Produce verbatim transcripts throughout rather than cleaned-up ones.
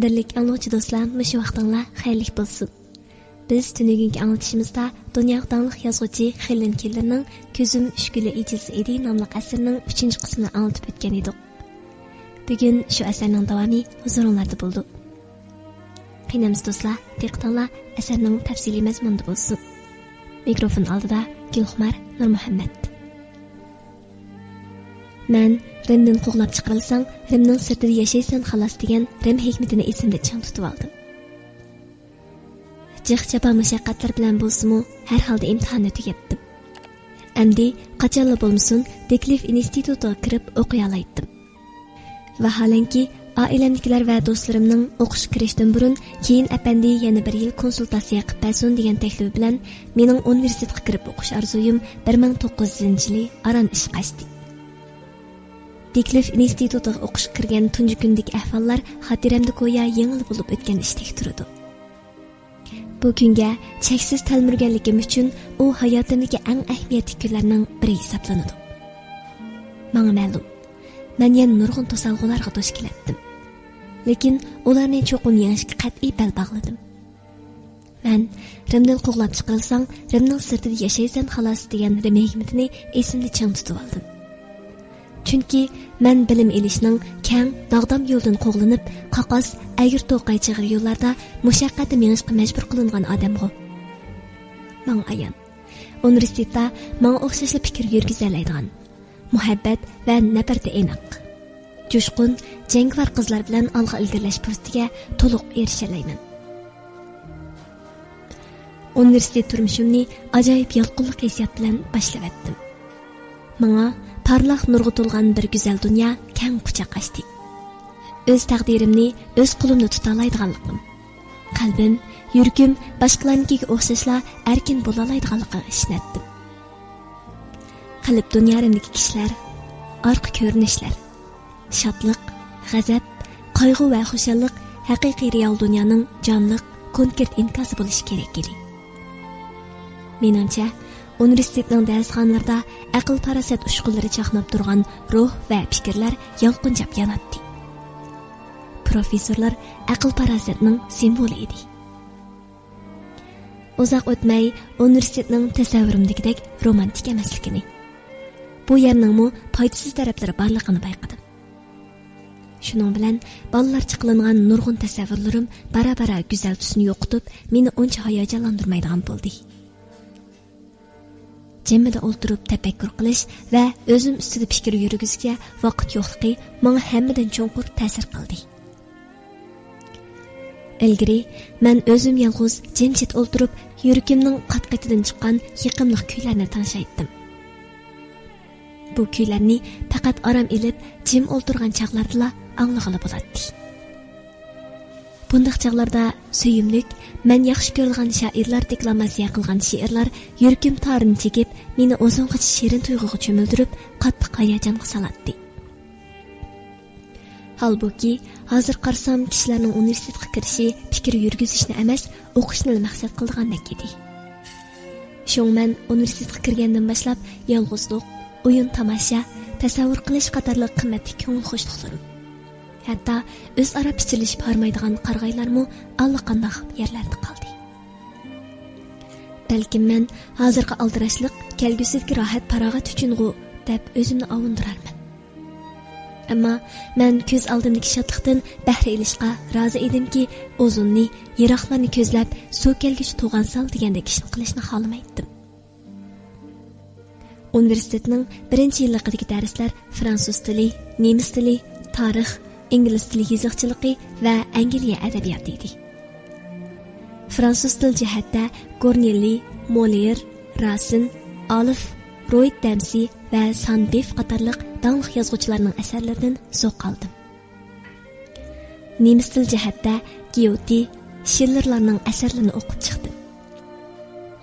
قەدىرلىك ئاڭلىغۇچى دوستلار، مۇشۇ ۋاقتىڭلار خەيرلىك بولسۇن. بىز تۈنۈگۈنكى ئاڭلىتىشىمىزدا دۇنياغا داڭلىق يازغۇچى خېلېن كېللېرنىڭ كۆزۈم ئۈچ گۈلى ئېچىلسا ئىدى ناملىق ئەسىرىنىڭ ئۈچىنچى قىسمىنى ئاڭلىتىپ ئۆتكەن ئىدۇق. بۈگۈن شۇ ئەسەرنىڭ داۋامى ھۇزۇرۇڭلاردا بولىدۇ. قېنى ئەمىسە دوستلار، دىققىتىڭلار ئەسەرنىڭ تەپسىلىي مەزمۇنىدا بولسۇن. مىكروفون ئالدىدا گۈلخۇمار نۇرمۇھەممەت. مەن رىمدىن قوغلاپ چىقىرىلساڭ، رىمنىڭ سىرتىدا ياشايسەن خالاس دېگەن رىم ھېكمىتىنى ئېسىمدە چىڭ تۇتۇۋالدىم. جىق جاپا مۇشەققەتلەر بىلەن بولسىمۇ، ھەر ھالدا ئىمتىھاننى تۈگەتتىم. ئەمدى قاچانلا بولمىسۇن، دىكلىف ئىنستىتۇتىغا كىرىپ ئوقۇيالايتتىم. ۋاھالەنكى، ئائىلەمدىكىلەر ۋە دوستلىرىمنىڭ ئوقۇشقا كىرىشتىن بۇرۇن، كېيىن ئەپەندى يەنە بىر يىل كونسۇلتاتسىيە قىلىپ بەرسۇن دېگەن تەكلىپى بىلەن، مېنىڭ ئۇنىۋېرسىتېتقا كىرىپ ئوقۇش ئارزۇيۇم بىر مىڭ توققۇز يۈزىنچى يىلى ئاران ئىشقا ئاشتى. دىكلىف ئىنستىتۇتىغا ئوقۇشقا كىرگەن تۇنجى كۈندىكى ئەھۋاللار خاتىرەمدە گويا يېڭىلا بولۇپ ئۆتكەن ئىشتەك تۇرىدۇ. بۇ كۈنگە چەكسىز تەلمۈرگەنلىكىم ئۈچۈن ئۇ ھاياتىمدىكى ئەڭ ئەھمىيەتلىك كۈنلەرنىڭ بىرى ھېسابلىنىدۇ. ماڭا مەلۇم، مەن يەنە نۇرغۇن توسالغۇلارغا دۇچ كېلەتتىم. لېكىن ئۇلارنى چوقۇم يېڭىشكە قەتئىي بەل باغلىدىم. مەن رىمدىن قوغلاپ چىقىرىلساڭ، رىمنىڭ سىرتىدا ياشايسەن خالاس دېگەن رىم ھېكمىتىنى ئېسىمدە چىڭ تۇتۇۋالدىم. چۈنكى مەن بىلىم ئېلىشنىڭ كەڭ، داغدام يولىدىن قوغلىنىپ، قاقاس، ئەگرى-توقاي چىغىر يوللاردا مۇشەققەتتە مېڭىشقا مەجبۇر قىلىنغان ئادەمغۇ. ماڭا ئايان، ئۇنىۋېرسىتېتتا ماڭا ئوخشاشلا پىكىر يۈرگۈزەلەيدىغان، مۇھەببەت ۋە نەپرىتى ئېنىق، جۇشقۇن، جەڭگىۋار قىزلار بىلەن ئالغا ئىلگىرىلەش پۇرسىتىگە تولۇق ئېرىشەلەيمەن. ئۇنىۋېرسىتېت تۇرمۇشۇمنى ئاجايىپ يالقۇنلۇق ھېسسىيات بىلەن باشلىۋەتتىم. ماڭا پارلاق نۇرغا تولغان بىر گۈزەل دۇنيا كەڭ قۇچاق ئاچتى. ئۆز تەقدىرىمنى ئۆز قولۇمدا تۇتالايدىغانلىقىم، قەلبىم، يۈرىكىم باشقىلارنىڭكىگە ئوخشاشلا ئەركىن بولالايدىغانلىقىغا ئىشىنەتتىم. قەلب دۇنيالىرىمدىكى كىشىلەر، ئارقا كۆرۈنۈشلەر، شادلىق، غەزەپ، قايغۇ ۋە خۇشاللىق ھەقىقىي رېئال دۇنيانىڭ جانلىق، كونكرېت ئىنكاسى بولۇشى كېرەك ئىدى. مېنىڭچە، ئۇنىۋېرسىتېتنىڭ دەرسخانىلىرىدا ئەقىل-پاراسەت ئۇچقۇنلىرى چاقناپ تۇرغان روھ ۋە پىكىرلەر يالقۇنجاپ ياناتتى. پروفېسسورلار ئەقىل-پاراسەتنىڭ سىمۋولى ئىدى. ئۇزاق ئۆتمەي ئۇنىۋېرسىتېتنىڭ تەسەۋۋۇرۇمدىكىدەك رومانتىك ئەمەسلىكىنى، بۇ يەرنىڭمۇ پايدىسىز تەرەپلىرى بارلىقىنى بايقىدىم. شۇنىڭ بىلەن بالىلارچە قىلىنغان نۇرغۇن تەسەۋۋۇرلىرىم بارا-بارا گۈزەل تۈسىنى يوقىتىپ، مېنى ئۇنچە ھاياجانلاندۇرمايدىغان بولدى. جىممىدە ئولتۇرۇپ تەپەككۇر قىلىش ۋە ئۆزۈم ئۈستىدە پىكىر يۈرگۈزۈشكە ۋاقىت يوقلۇقى ماڭا ھەممىدىن چوڭقۇر تەسىر قىلدى. ئىلگىرى مەن ئۆزۈم يالغۇز جىمجىت ئولتۇرۇپ، يۈرىكىمنىڭ قات-قېتىدىن چىققان يېقىملىق كۈيلەرنى تىڭشايتتىم. بۇ كۈيلەرنى پەقەت ئارام ئېلىپ، جىم ئولتۇرغان چاغلاردىلا ئاڭلىغىلى بولاتتى. بۇنداق چاغلاردا سۆيۈملۈك، مەن ياخشى كۆرىدىغان شائىرلار دېكلاماتسىيە قىلغان شېئىرلار يۈرىكىم تارىنى چېكىپ، مېنى ئۇزۇنغىچە شېرىن تۇيغۇغا چۆمۈلدۈرۈپ، قاتتىق ھاياجانغا سالاتتى. ھالبۇكى، ھازىر قارىسام، كىشىلەرنىڭ ئۇنىۋېرسىتېتقا كىرىشى پىكىر يۈرگۈزۈشنى ئەمەس، ئوقۇشنىلا مەقسەت قىلىدىغاندەك ئىدى. شۇڭا مەن ئۇنىۋېرسىتېتقا كىرگەندىن باشلاپ يالغۇزلۇق، ئويۇن-تاماشا، تەسەۋۋۇر قىلىش قاتارلىق قىممەتلىك كۆڭۈل خۇشلۇقلىرىم، ھەتتا ئۆزئارا پىچىرلىشىپ ھارمايدىغان قارىغايلارمۇ ئاللىقانداق يەرلەردە قالدى. بەلكىم مەن ھازىرقى ئالدىراشلىق كەلگۈسىدىكى راھەت-پاراغەت ئۈچۈنغۇ دەپ ئۆزۈمنى ئاۋۇندۇرارمەن. ئەمما مەن كۆز ئالدىمدىكى شادلىقتىن بەھرە ئېلىشقا رازى ئىدىمكى، ئۇزۇننى، يىراقلارنى كۆزلەپ، سۇ كەلگۈچە توغان سال دېگەندەك ئىشنى قىلىشنى خالىمايتتىم. ئۇنىۋېرسىتېتنىڭ بىرىنچى يىللىقىدىكى دەرسلەر فرانسۇز تىلى، نېمىس تىلى، تارىخ، ئىنگلىز تىلى يېزىقچىلىقى ۋە ئەنگلىيە ئەدەبىياتى ئىدى. فرانسۇز تىل جەھەتتە گورنېللى، موليېر، راسىن، ئالف، رويد دەمسى ۋە سان بېف قاتارلىق داڭلىق يازغۇچىلارنىڭ ئەسەرلىرىدىن زوق ئالدىم. نېمىس تىل جەھەتتە گيوتې، شىللېرلارنىڭ ئەسەرلىرىنى ئوقۇپ چىقتىم.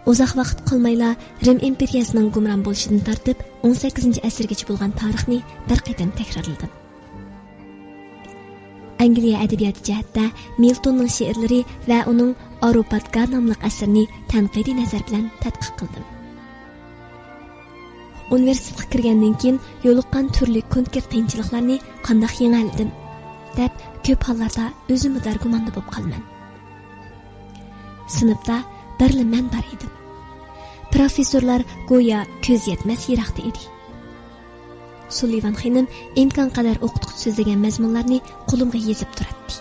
ئۇزاق ۋاقىت قالمايلا رىم ئىمپېرىيەسىنىڭ گۇمران بولۇشىدىن تارتىپ ئون سەككىزىنچى ئەسىرگىچە بولغان تارىخنى بىر قېتىم تەكرارلىدىم. ئەنگلىيە ئەدەبىياتى جەھەتتە مىلتوننىڭ شېئىرلىرى ۋە ئۇنىڭ ئاروپاتكا ناملىق ئەسىرىنى تەنقىدىي نەزەر بىلەن تەتقىق قىلدىم. ئۇنىۋېرسىتېتقا كىرگەندىن كېيىن يولۇققان تۈرلۈك كونكرېت قىيىنچىلىقلارنى قانداق يېڭەلىدىم؟ دەپ، كۆپ ھاللاردا ئۆزۈممۇ دەرگۇماندا بولۇپ قالىمەن. سىنىپتا بىرلا مەن بار ئىدىم. پروفېسسورلار گويا كۆز يەتمەس يىراقتا ئىدى. سۇللىۋان خېنىم ئىمكانقەدەر ئوقۇتقۇچى سۆزلىگەن مەزمۇنلارنى قولۇمغا يېزىپ تۇراتتى.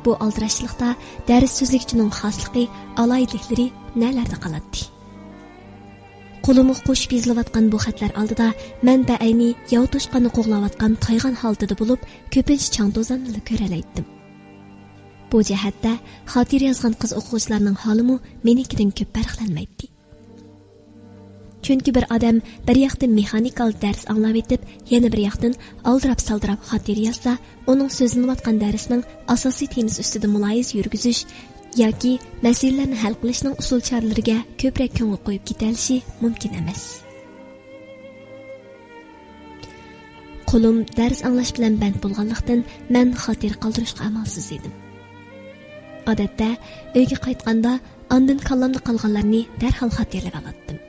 بۇ ئالدىراشچىلىقتا دەرس سۆزلىگۈچىنىڭ خاسلىقى، ئالاھىدىلىكلىرى نەلەردە قالاتتى؟ قولۇمغا قوشۇپ يېزىلىۋاتقان بۇ خەتلەر ئالدىدا مەن بەئەينى ياۋا توشقاننى قوغلاۋاتقان تايغان ھالىتىدە بولۇپ، كۆپىنچە چاڭ-توزاننىلا كۆرەلەيتتىم. بۇ جەھەتتە خاتىرە يازغان قىز ئوقۇغۇچىلارنىڭ ھالىمۇ مېنىڭكىدىن كۆپ پەرقلەنمەيتتى. چۈنكى بىر ئادەم بىر ياقتىن مېخانىكىلىق دەرس ئاڭلاۋېتىپ، يەنە بىر ياقتىن ئالدىراپ-سالدىراپ خاتىرە يازسا، ئۇنىڭ سۆزلىنىۋاتقان دەرسنىڭ ئاساسىي تېمىسى ئۈستىدە مۇلاھىزە يۈرگۈزۈش ياكى مەسىلىلەرنى ھەل قىلىشنىڭ ئۇسۇل چارىلىرىگە كۆپرەك كۆڭۈل قويۇپ كېتەلىشى مۇمكىن ئەمەس. قولۇم دەرس ئاڭلاش بىلەن بەند بولغانلىقتىن، مەن خاتىرە قالدۇرۇشقا ئامالسىز ئىدىم. ئادەتتە ئۆيگە قايتقاندا ئاندىن كاللامدا قالغانلارنى دەرھال خاتىرىلەۋالاتتىم.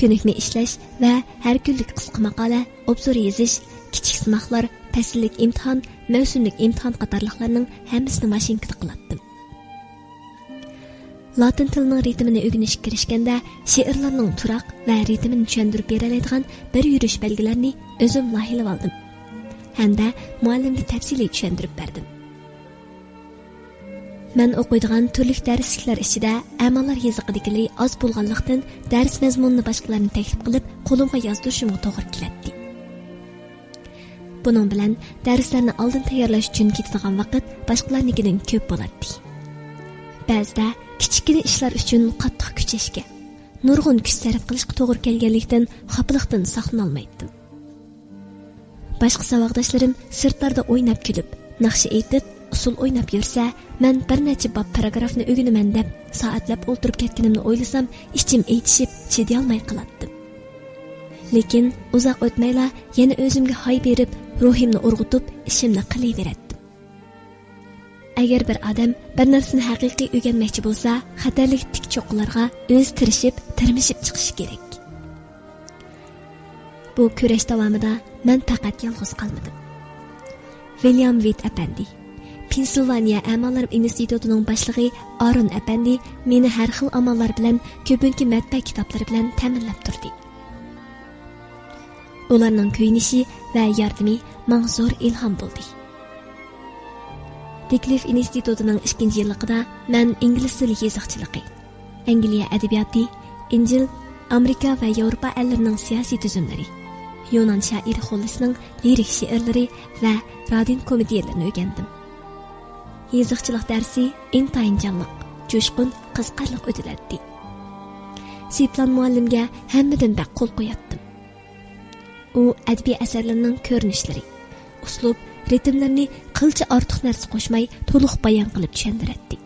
كۆنۈكمە ئىشلەش ۋە ھەر كۈنلۈك قىسقا ماقالە، ئوبزور يېزىش، كىچىك سىناقلار، پەسىللىك ئىمتىھان، مەۋسۇملۇك ئىمتىھان قاتارلىقلارنىڭ ھەممىسىنى ماشىنكىدا قىلاتتىم. لاتىن تىلىنىڭ رىتىمىنى ئۆگىنىشكە كىرىشكەندە، شېئىرلارنىڭ تۇراق ۋە رىتىمىنى چۈشەندۈرۈپ بېرەلەيدىغان بىر يۈرۈش بەلگىلەرنى ئۆزۈم لايىھىلىۋالدىم ھەمدە مۇئەللىمگە تەپسىلىي چۈشەندۈرۈپ بەردىم. مەن ئوقۇيدىغان تۈرلۈك دەرسلىكلەر ئىچىدە ئەمالار يېزىقىدىكىلىرى ئاز بولغانلىقتىن، دەرس مەزمۇنىنى باشقىلارنى تەكلىپ قىلىپ، قولۇمغا يازدۇرۇشۇمغا توغرا كېلەتتى. بۇنىڭ بىلەن دەرسلەرنى ئالدىن تەييارلاش ئۈچۈن كېتىدىغان ۋاقىت باشقىلارنىڭكىدىن كۆپ بولاتتى. بەزىدە كىچىككىنە ئىشلار ئۈچۈن قاتتىق كۈچەشكە، نۇرغۇن كۈچ سەرپ قىلىشقا توغرا كەلگەنلىكتىن، خاپىلىقتىن ساقلىنالمايتتىم. باشقا ساۋاقداشلىرىم سىرتلاردا ئويناپ كۈلۈپ، ناخشا ئېيتىپ، ئۇسسۇل ئويناپ يۈرسە، مەن بىر نەچچە باب پاراگرافنى ئۆگىنىمەن دەپ، سائەتلەپ ئولتۇرۇپ كەتكىنىمنى ئويلىسام، ئىچىم ئېچىشىپ، چىدىيالماي قالاتتىم. لېكىن ئۇزاق ئۆتمەيلا يەنە ئۆزۈمگە ھاي بېرىپ، روھىمنى ئۇرغۇتۇپ، ئىشىمنى قىلىۋېرەتتىم. ئەگەر بىر ئادەم بىر نەرسىنى ھەقىقىي ئۆگەنمەكچى بولسا، خەتەرلىك تىك چوققىلارغا ئۆزى تىرىشىپ، تىرمىشىپ چىقىشى كېرەك. بۇ كۈرەش داۋامىدا مەن پەقەت يالغۇز قالمىدىم. ۋىليام ۋىت ئەپەندى، پېنسىلۋانىيە ئەمالار ئىنستىتۇتىنىڭ باشلىقى ئارون ئەپەندى مېنى ھەر خىل ئاماللار بىلەن، كۆپۈنكى مەتبەئە كىتابلىرى بىلەن تەمىنلەپ تۇردى. ئۇلارنىڭ كۆيۈنۈشى ۋە ياردىمى ماڭا زور ئىلھام بولدى. دىكلىف ئىنستىتۇتىنىڭ ئىككىنچى يىللىقىدا مەن ئىنگلىز تىلى يېزىقچىلىقى، ئەنگلىيە ئەدەبىياتى، ئىنجىل، ئامېرىكا ۋە ياۋروپا ئەللىرىنىڭ سىياسىي تۈزۈملىرى، يۇنان شائىرى خوللېسنىڭ لىرىك شېئىرلىرى ۋە رادىن كومېدىيەلىرىنى ئۆگەندىم. يېزىقچىلىق دەرسى ئىنتايىن جانلىق، جۇشقۇن، قىزىقارلىق ئۆتۈلەتتى. سىپلان مۇئەللىمگە ھەممىدىن بەك قول قوياتتىم. ئۇ ئەدەبىي ئەسەرلەرنىڭ كۆرۈنۈشلىرى، ئۇسلۇب، رىتىملىرىنى قىلچە ئارتۇق نەرسە قوشماي، تولۇق بايان قىلىپ چۈشەندۈرەتتى.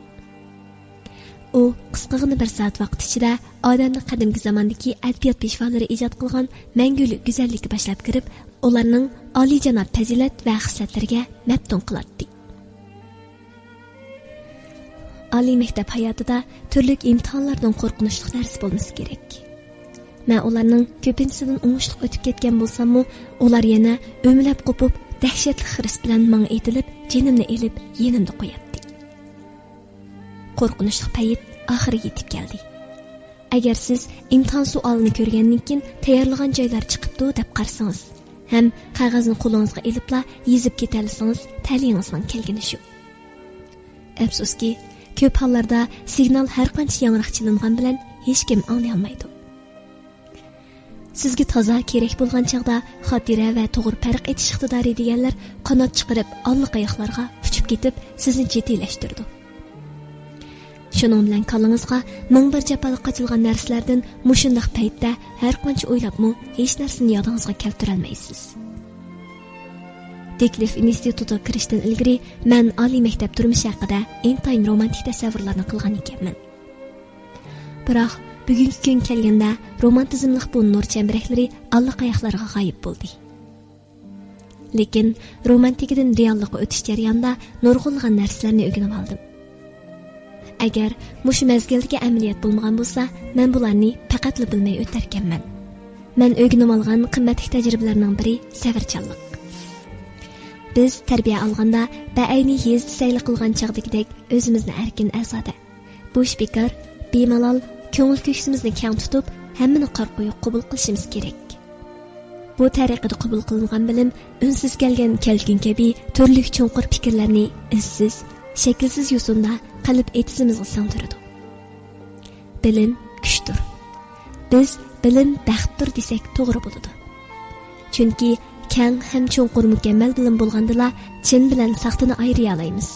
ئۇ قىسقىغىنا بىر سائەت ۋاقىت ئىچىدە ئادەمنى قەدىمكى زاماندىكى ئەدەبىيات پېشۋالىرى ئىجاد قىلغان مەڭگۈلۈك گۈزەللىككە باشلاپ كىرىپ، ئۇلارنىڭ ئالىيجاناب پەزىلەت ۋە خىسلەتلىرىگە مەپتۇن قىلاتتى. ئالىي مەكتەپ ھاياتىدا تۈرلۈك ئىمتىھانلاردىن قورقۇنچلۇق نەرسە بولمىسا كېرەك. مەن ئۇلارنىڭ كۆپىنچىسىدىن ئوڭۇشلۇق ئۆتۈپ كەتكەن بولساممۇ، ئۇلار يەنە ئۆمىلەپ قوپۇپ، دەھشەتلىك خىرىس بىلەن ماڭا ئېتىلىپ، جېنىمنى ئېلىپ، يېنىمدا قوياتتى. قورقۇنچلۇق پەيت ئاخىرى يېتىپ كەلدى. ئەگەر سىز ئىمتىھان سوئالىنى كۆرگەندىن كېيىن تەييارلىغان جايلار چىقىپتۇ دەپ قارىسىڭىز ھەم قەغەزنى قولىڭىزغا ئېلىپلا يېزىپ كېتەلىسىڭىز، تەلىيىڭىزنىڭ كەلگىنى شۇ. ئەپسۇسكى، كۆپ ھاللاردا سىگنال ھەرقانچە ياڭراق چېلىنغان بىلەن ھېچكىم ئاڭلىيالمايدۇ. سىزگە تازا كېرەك بولغان چاغدا خاتىرە ۋە توغرا پەرق ئېتىش ئىقتىدارى دېگەنلەر قانات چىقىرىپ، ئاللىقاياقلارغا ئۇچۇپ كېتىپ، سىزنى جىددىيلەشتۈرىدۇ. شۇنىڭ بىلەن كاللىڭىزغا مىڭ بىر جاپالىق قاچىلىغان نەرسىلەردىن مۇشۇنداق پەيتتە ھەرقانچە ئويلاپمۇ ھېچ نەرسىنى يادىڭىزغا كەلتۈرەلمەيسىز. دىكلىف ئىنستىتۇتىغا كىرىشتىن ئىلگىرى مەن ئالىي مەكتەپ تۇرمۇشى ھەققىدە ئىنتايىن رومانتىك تەسەۋۋۇرلارنى قىلغان ئىكەنمەن. بىراق، بۈگۈنكى كۈنگە كەلگەندە، رومانتىزملىق بۇ نۇر چەمبىرەكلىرى ئاللىقاياقلارغا غايىب بولدى. لېكىن رومانتىكىدىن رېئاللىققا ئۆتۈش جەريانىدا نۇرغۇنلىغان نەرسىلەرنى ئۆگىنىۋالدىم. ئەگەر مۇشۇ مەزگىلدىكى ئەمەلىيەت بولمىغان بولسا، مەن بۇلارنى پەقەتلا بىلمەي ئۆتەركەنمەن. مەن ئۆگىنىۋالغان قىممەتلىك تەجرىبىلەرنىڭ بىرى سەۋرچانلىق. بىز تەربىيە ئالغاندا بەئەينى يېزىدا سەيلە قىلغان چاغدىكىدەك ئۆزىمىزنى ئەركىن، ئازادە، بوش بىكار، بىمالال، كۆڭۈل كۆكسىمىزنى كەڭ تۇتۇپ، ھەممىنى قارا قويۇق قوبۇل قىلىشىمىز كېرەك. بۇ تەرىقىدە قوبۇل قىلىنغان بىلىم ئۈنسىز كەلگەن كەلكۈن كەبى تۈرلۈك چوڭقۇر پىكىرلەرنى ئىزسىز، شەكىلسىز يوسۇندا قەلب ئېتىزىمىزغا سىڭدۈرىدۇ. بىلىم كۈچتۇر. بىز بىلىم بەختتۇر دېسەك توغرا بولىدۇ. چۈنكى كەڭ ھەم چوڭقۇر مۇكەممەل بىلىم بولغاندىلا چىن بىلەن ساختىنى ئايرىيالايمىز.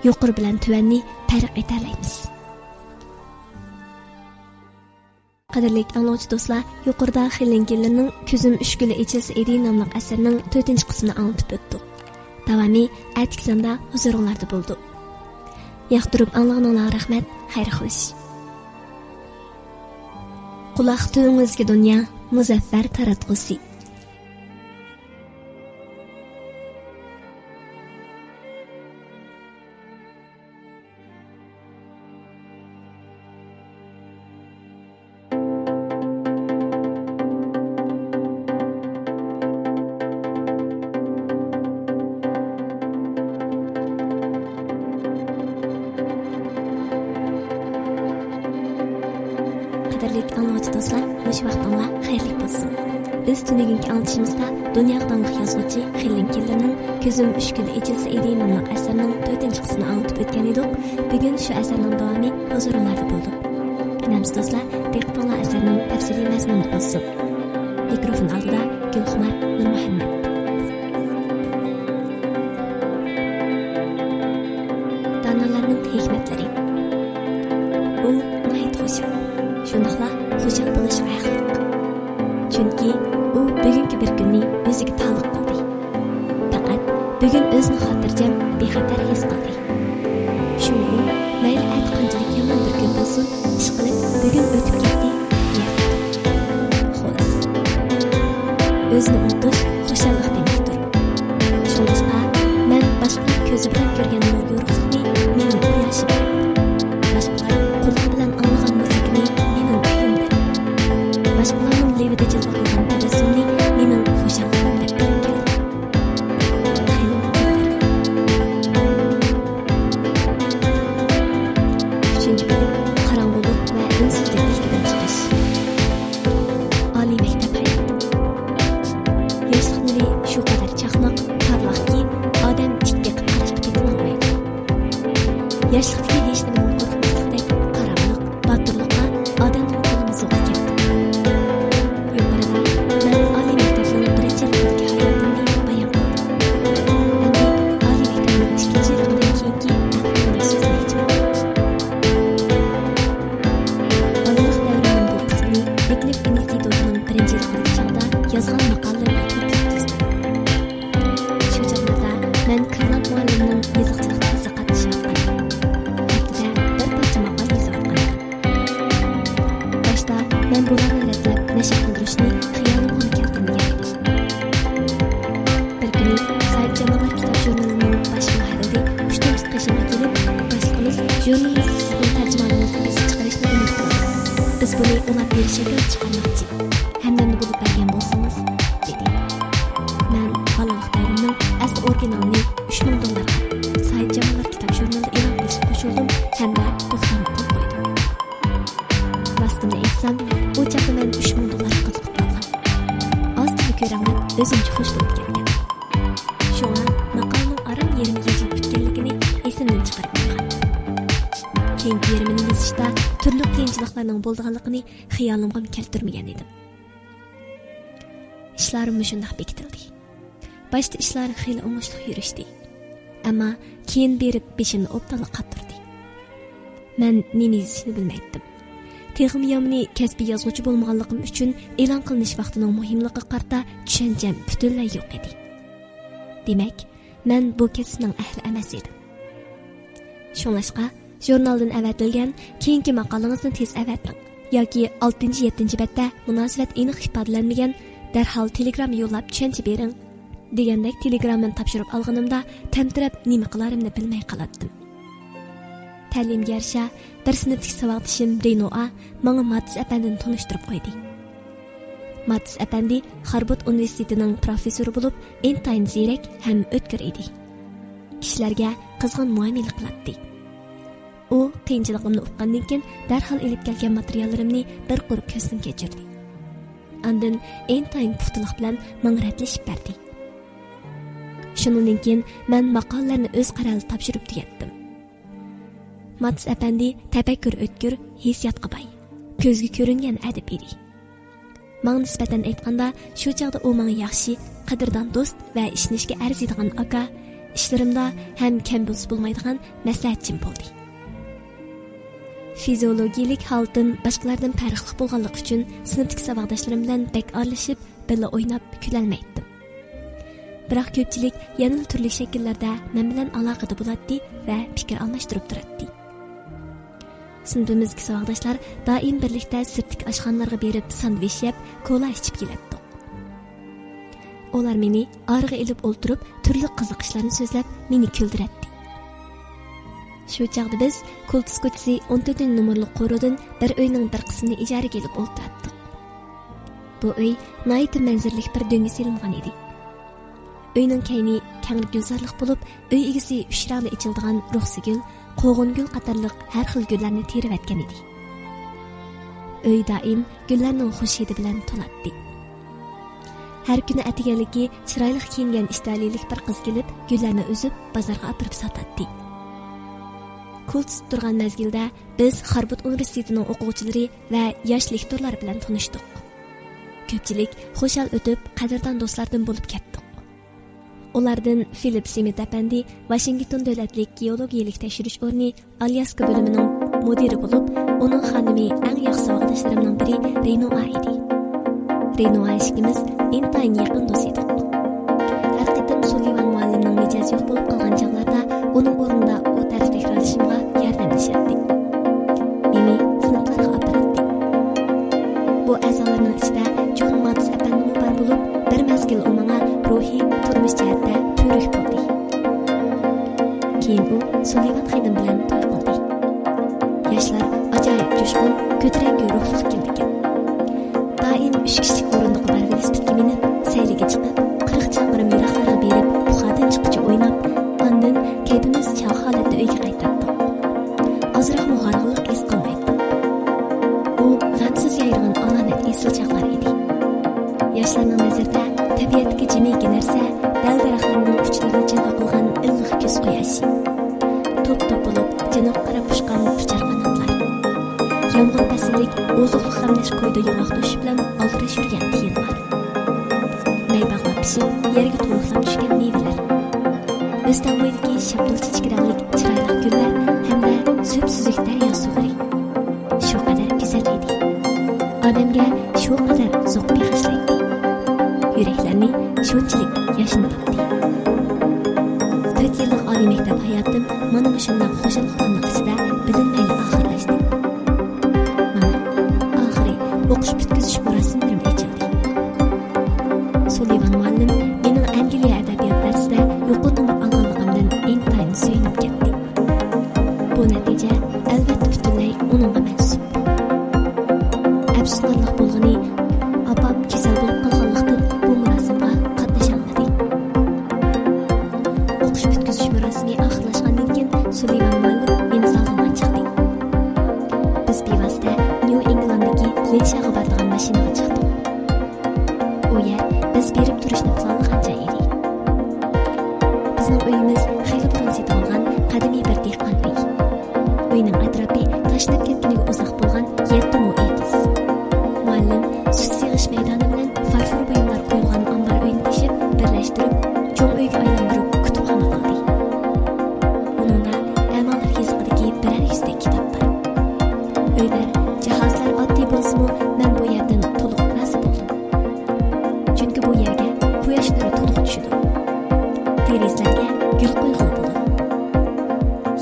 يۇقىرى بىلەن تۆۋەننى پەرق ئېتەلەيمىز. قەدىرلىك ئاڭلىغۇچى دوستلار، يۇقىرىدا خېلىن كېللېرنىڭ كۆزۈم ئۈچ كۈنلا ئېچىلسا ئىدى ناملىق ئەسىرىنىڭ تۆتىنچى قىسمىنى ئاڭلىتىپ ئۆتتۇق. داۋامى ئەتىكى ساندا ھۇزۇرۇڭلاردا بولىدۇ. ياقتۇرۇپ ئاڭلىغىنىڭلارغا رەھمەت، خەير خوش. قۇلاق تۈۋىڭىزگە دۇنيا، مۇزەففەر تاراتقۇسى. قەدىرلىك ئاڭلىغۇچى دوستلار، مۇشۇ ۋاقتىڭلار خەيرلىك بولسۇن. بىز تۈنۈگۈنكى ئاڭلىتىشىمىزدا دۇنياغا داڭلىق يازغۇچى خېلىن كېللېرنىڭ كۆزۈم ئۈچ كۈنلا ئېچىلسا ئىدى ناملىق ئەسىرىنىڭ تۆتىنچى قىسمىنى ئاڭلىتىپ ئۆتكەن ئىدۇق. بۈگۈن شۇ ئەسەرنىڭ داۋامى ھۇزۇرۇڭلاردا بولىدۇ. ئىنەمسىز دوستلار، دىققىتىڭلار ئەسەرنىڭ تەپسىلىي مەزمۇنىدا بولسۇن. مىكروفون ئالدىدا گۈلخۇمار نۇرمۇھەممەت. دانالارنىڭ ھېكمەتلىرى. ئۇ ناھايىتى خۇشال، شۇنداقلا خۇشال بولۇشقا ھەقلىق. چۈنكى ئۇ بۈگۈنكى بىر كۈننى ئۆزىگە تالىق قىلدى. پەقەت بۈگۈن ئۆزىنى خاتىرجەم، بىخەتەر ھېس قىلدى. شۇڭا ئۇ مەيلى ئەتە قانچىلىك يامان بىر كۈن بولسۇن، ئىشقىلىپ بۈگۈن ئۆتۈپ كەتتى دېيەلەيدۇ. خۇلاسە، ئۆزىنى ئۇنتۇش خۇشاللىق دېمەكتۇر. شۇڭلاشقا مەن باشقىلار كۆزى بىلەن كۆرگەن نۇر يورۇقلۇقنى مېنىڭ قۇياشىم دەپ، باشقىلار قۇلىقى بىلەن ئاڭلىغان مۇزىكىنى مېنىڭ كۈيۈم دەپ، باشقىلارنىڭ لېۋىدە جىلۋە قىلغان تەبەسسۇمنى مېنىڭ خۇشاللىقىم دەپ بىلىپ كەلدىم. خېلىن كېللېر. ئۈچىنچى بۆلۈم، قاراڭغۇلۇق ۋە ئۈنسىزلىك ئىلكىدىن چىقىش. ئالىي مەكتەپ ھاياتى. ياشلىق نۇرى شۇ قەدەر چاقناق، پارلاقكى، ئادەم تىك بېقىپ قاراشقا پېتىنالمايدۇ. ياشلىقتىكى ھېچنېمىدىن قورقماسلىقتەك قاراملىق، باتۇرلۇققا ئادەمنىڭ تولىمۇ زوقى كەلدى. يۇقىرىدا مەن ئالىي مەكتەپنىڭ بىرىنچى يىللىرىدىكى ھاياتىمنى بايان قىلدىم. ئەمدى ئالىي مەكتەپنىڭ ئىككىنچى يىللىقىدىن كېيىنكى ئەھۋالىمنى سۆزلىمەكچىمەن. بالىلىق دەۋرىمنىڭ بۇ قىسمىنى ۋىكلىف ئىنستىتۇتىنىڭ بىرىنچى يىللىقىدىكى چاغدا يازغان ماقالىلىرىمنى تۈزدۈم. شۇ چاغلاردا مەن كارلان مۇئەللىمنىڭ يېزىقچىلىق دەرسىگە قاتنىشىۋاتقان. ھەپتىدە بىر پارچە ماقالە يېزىۋاتقان ئىدىم. باشتا مەن بۇلارنى رەتلەپ نەشر قىلدۇرۇشنى خىيالىمغىمۇ كەلتۈرمىگەن ئىدىم. بىر كۈنى ساھىبجاماللار كىتاب ژۇرنىلىنىڭ باش مۇھەررىرى ئۇشتۇمتۇت قېشىمغا كېلىپ، باشلىقىمىز ژۇرنىلىمىزدا سىزنىڭ تەرجىمانىڭىزنى بېسىپ چىقىرىشنى ئۈمىد قىلىدۇ. بىز بۇنى ئۇلاپ بېرىش شەكلىدە چىقارماقچى. ھەمدەمنى بولۇپ بەرگەن بولسىڭىز، دېدى. مەن بالىلىق دەۋرىمنىڭ ئەسلى ئورىگىنالىنى ئۈچ مىڭ دوللارغا ساھىبجاماللار كىتاب ژۇرنىلىدا ئېلان قىلىشقا قوشۇلدۇم ھەمدە توختامغا قول قويدۇم. راستىنى ئېيتسام، ئۇ چاغدا مەن ئۈچ مىڭ دوللارغا قىزىقىپ قالغان. ئاز تولا كۆرەڭلەپ، ئۆزۈمچە خۇش بولۇپ كەتكەن. شۇڭا ماقالىنىڭ ئاران يېرىمى يېزىلىپ پۈتكەنلىكىنى ئېسىمدىن چىقىرىپ قويغان. كېيىنكى يېرىمىنى يېزىشتا تۈرلۈك قىيىنچىلىقلارنىڭ بولىدىغانلىقىنى خىيالىمغىمۇ كەلتۈرمىگەن ئىدىم. ئىشلار مۇشۇنداق بېكىتىلدى. باشتا ئىشلار خېلى ئوڭۇشلۇق يۈرۈشتى. ئەمما كېيىن بېرىپ بېشىمنى ئوبدانلا قاتتۇردى. مەن نېمە يېزىشنى بىلمەيتتىم. تېخىمۇ يامىنى، كەسپىي يازغۇچى بولمىغانلىقىم ئۈچۈن ئېلان قىلىنىش ۋاقتىنىڭ مۇھىملىقىغا قارىتا چۈشەنچەم پۈتۈنلەي يوق ئىدى. دېمەك، مەن بۇ كەسىپنىڭ ئەھلى ئەمەس ئىدىم. شۇڭلاشقا، ژۇرنالدىن ئەۋەتىلگەن «كېيىنكى ماقالىڭىزنى تېز ئەۋەتمەڭ» ياكى «ئالتىنچى، يەتتىنچى بەتتە مۇناسىۋەت ئېنىق ئىپادىلەنمىگەن، دەرھال تېلېگرامما يوللاپ چۈشەنچە بېرىڭ» دېگەندەك تېلېگراممىنى تاپشۇرۇپ ئالغىنىمدا، تەمتىرەپ نېمە قىلارىمنى بىلمەي قالاتتىم. تەلىيىمگە يارىشا، بىر سىنىپتىكى ساۋاقدىشىم رېنوئا ماڭا ماتېس ئەپەندىنى تونۇشتۇرۇپ قويدى. ماتس ئەپەندى خارۋارد ئۇنىۋېرسىتېتىنىڭ پروفېسسورى بولۇپ، ئىنتايىن زېرەك ھەم ئۆتكۈر ئىدى. كىشىلەرگە قىزغىن مۇئامىلە قىلاتتى. ئۇ قىيىنچىلىقىمنى ئۇققاندىن كېيىن، دەرھال ئېلىپ كەلگەن ماتېرىياللىرىمنى بىر قۇر كۆزدىن كەچۈردى. ئاندىن ئىنتايىن پۇختىلىق بىلەن ماڭا رەتلىشىپ بەردى. شۇنىڭدىن كېيىن مەن ماقالىلەرنى ئۆز قەرەلدە تاپشۇرۇپ تۈگەتتىم. ماتس ئەپەندى تەپەككۇر ئۆتكۈر، ھېسسىياتقا باي، كۆزگە كۆرۈنگەن ئەدىب ئىدى. ماڭا نىسبەتەن ئېيتقاندا، شۇ چاغدا ئۇ ماڭا ياخشى، قەدىردان دوست ۋە ئىشىنىشكە ئەرزىيدىغان ئاكا، ئىشلىرىمدا ھەم كەم بولسا بولمايدىغان مەسلىھەتچىم بولدى. فىزىئولوگىيىلىك ھالىتىم باشقىلاردىن پەرقلىق بولغانلىقى ئۈچۈن، سىنىپتىكى ساۋاقداشلىرىم بىلەن بەك ئارىلىشىپ، بىللە ئويناپ كۈلەلمەيتتىم. بىراق كۆپچىلىك يەنىلا تۈرلۈك شەكىللەردە مەن بىلەن ئالاقىدە بولاتتى ۋە پىكىر ئالماشتۇرۇپ تۇراتتى. سىنىپىمىزدىكى ساۋاقداشلار دائىم بىرلىكتە سىرتتىكى ئاشخانىلارغا بېرىپ ساندۋىچ يەپ، كولا ئىچىپ كېلەتتۇق. ئۇلار مېنى ئارىغا ئېلىپ ئولتۇرۇپ، تۈرلۈك قىزىق ئىشلارنى سۆزلەپ، مېنى كۈلدۈرەتتى. شۇ چاغدا بىز كولتس كوچىسى ئون تۆتىنچى نومۇرلۇق قورۇدىن بىر ئۆينىڭ بىر قىسمىنى ئىجارىگە ئېلىپ ئولتۇراتتۇق. بۇ ئۆي ناھايىتى مەنزىرىلىك بىر دۆڭگە سېلىنغان ئىدى. ئۆينىڭ كەينى كەڭرى گۈلزارلىق بولۇپ، ئۆي ئىگىسى ئۈچ رەڭدە ئېچىلىدىغان رۇخسىگۈل، قوغۇن گۈل قاتارلىق ھەر خىل گۈللەرنى تېرىۋەتكەن ئىدى. ئۆي دائىم گۈللەرنىڭ خۇش ھىدى بىلەن تولاتتى. ھەر كۈنى ئەتىگەنلىكى چىرايلىق كىيىنگەن ئىتالىيىلىك بىر قىز كېلىپ، گۈللەرنى ئۈزۈپ، بازارغا ئاپىرىپ ساتاتتى. كولتس تۇرغان مەزگىلدە بىز خارۋارد ئۇنىۋېرسىتېتىنىڭ ئوقۇغۇچىلىرى ۋە ياش لېكتورلار بىلەن تونۇشتۇق. كۆپچىلىك خۇشال ئۆتۈپ، قەدىردان دوستلاردىن بولۇپ كەتتۇق. ئۇلاردىن فىلىپ سىمىت ئەپەندى ۋاشىنگتون دۆلەتلىك گېئولوگىيىلىك تەكشۈرۈش ئورنى ئالياسكا بۆلۈمىنىڭ مۇدىرى بولۇپ، ئۇنىڭ خانىمى ئەڭ ياخشى ساۋاقداشلىرىمنىڭ بىرى رېنوئا ئىدى. رېنوئا ئىككىمىز ئىنتايىن يېقىن دوست ئىدۇق. ھەر قېتىم سۇلىۋان مۇئەللىمنىڭ مىجەزى يوق بولۇپ قالغان چاغلاردا ئۇنىڭ ئورنىدا ئۇ دەرس تەكرارلىشىمغا ياردەملىشەتتى. مېنى سىنىپلارغا ئاپىراتتى. بۇ ئەزالارنىڭ ئىچىدە جون ماتس ئەپەندىمۇ بار بولۇپ، بىر مەزگىل ئۇ ماڭا روھىي، تۇرمۇش جەھەتتە تۈۋرۈك بولدى. كېيىن ئۇ سۇلىۋان خېنىم بىلەن توي قىلدى. ياشلار ئاجايىپ جۇشقۇن، كۆتۈرەڭگۈ روھلۇق كېلىدىكەن. دائىم ئۈچ كىشىلىك ئورۇندۇققا بار ۋېلىسىپىتكە مىنىپ، سەيلىگە چىقىپ، قىرىق چاقىرىم يىراقلارغا بېرىپ، پۇخادىن چىققۇچە ئويناپ، ئاندىن كەيپىمىز چاغ ھالەتتە ئۆيگە قايتاتتۇق. ئازراقمۇ ھارغىنلىق ھېس قىلمايتتۇق. ئۇ غەمسىز يايرىغان ئالامەت ئېسىل چاغلار ئىدى. ياشلارنىڭ نەزىرىدە تەبىئەتتىكى جىمىكى نەرسە دەل-دەرەخلەرنىڭ ئۇچلىرىدا جىلۋە قىلغان ئىللىق كۈز قۇياشى. توپ-توپ بولۇپ جەنۇبقا قاراپ ئۇچقان ئۇچار قاناتلار. يامغۇر پەسلىدەك ئوزۇقلۇق غەملەش كويىدا ياڭاق توشۇش بىلەن ئالدىراش يۈرگەن تىيىنلار. مەي باغلاپ پىشىپ، يەرگە تولۇقلاپ چۈشكەن مېۋىلەر. ئۆستەڭ بويىدىكى شاپتۇل چېچىكى رەڭلىك چىرايلىق گۈللەر ھەمدە سۈپسۈزۈك دەريا سۇلىرى. شۇ قەدەر گۈزەل ئىدى. ئادەمگە شۇ قەدەر زوق بېغىشلايتتى. يۈرەكلەرنى شۇنچىلىك ياشنىتاتتى. تۆت يىللىق ئالىي مەكتەپ ھاياتىم مانا مۇشۇنداق خۇشال-خۇراملىق ئىچىدە بىلىنمەيلا ئاخىرلاشتى. مانا، ئاخىرى ئوقۇش پۈتكۈزۈش مۇراسىملىرىم ئېچىلدى. سۇلىۋان مۇئەللىم مېنىڭ ئەنگلىيە ئەدەبىيات دەرسىدە يۇقىرى نومۇر ئالغانلىقىمدىن ئىنتايىن سۆيۈنۈپ كەتتى. بۇ نەتىجە، ئەلۋەتتە، پۈتۈنلەي ئۇنىڭغا مەنسۇپ. ئەپسۇسلىنارلىق بولغىنى، ئاپام كېسەل بولۇپ قالغانلىقتىن، بۇ مۇراسىمغا قاتنىشالمىدى. ئوقۇش پۈتكۈزۈش مۇراسىمى ئاخىرلاشقاندىن كېيىن، سۇلىۋان مۇئەللىم مېنى زالدىن چىقتى. بىز بىۋاسىتە نيۇ ئىنگلانددىكى لېنشاغا بارىدىغان ماشىنىغا چىقتۇق. ئۇ يەر بىز بېرىپ تۇرۇشنى پىلانلىغان جاي ئىدى. بىزنىڭ ئۆيىمىز خېلى بۇرۇن سېتىۋالغان قەدىمىي بىر دېھقان ئۆيى. ئۆينىڭ ئەتراپى تاشلىنىپ كەتكىنىگە ئۇزاق بولغان يەتتە مو ئېتىز. مۇئەللىم سۈت سېغىش مەيدانى بىلەن فارفور بۇيۇملار قويۇلغان ئامبار ئۆينى تېشىپ، بىرلەشتۈرۈپ، چوڭ ئۆيگە ئايلاندۇرۇپ، كۇتۇپخانا قىلدى. ئۇنىڭدا ئەمالار يېزىقىدىكى بىرەر يۈزدەك كىتاب بار. ئۆيلەر، جاھازلار ئاددىي بولسىمۇ، مەن بۇ يەردىن تولۇق رازى بولدۇم. چۈنكى بۇ يەرگە قۇياش نۇرى تولۇق چۈشىدۇ. دېرىزىلەرگە گۈل قويغىلى بولىدۇ.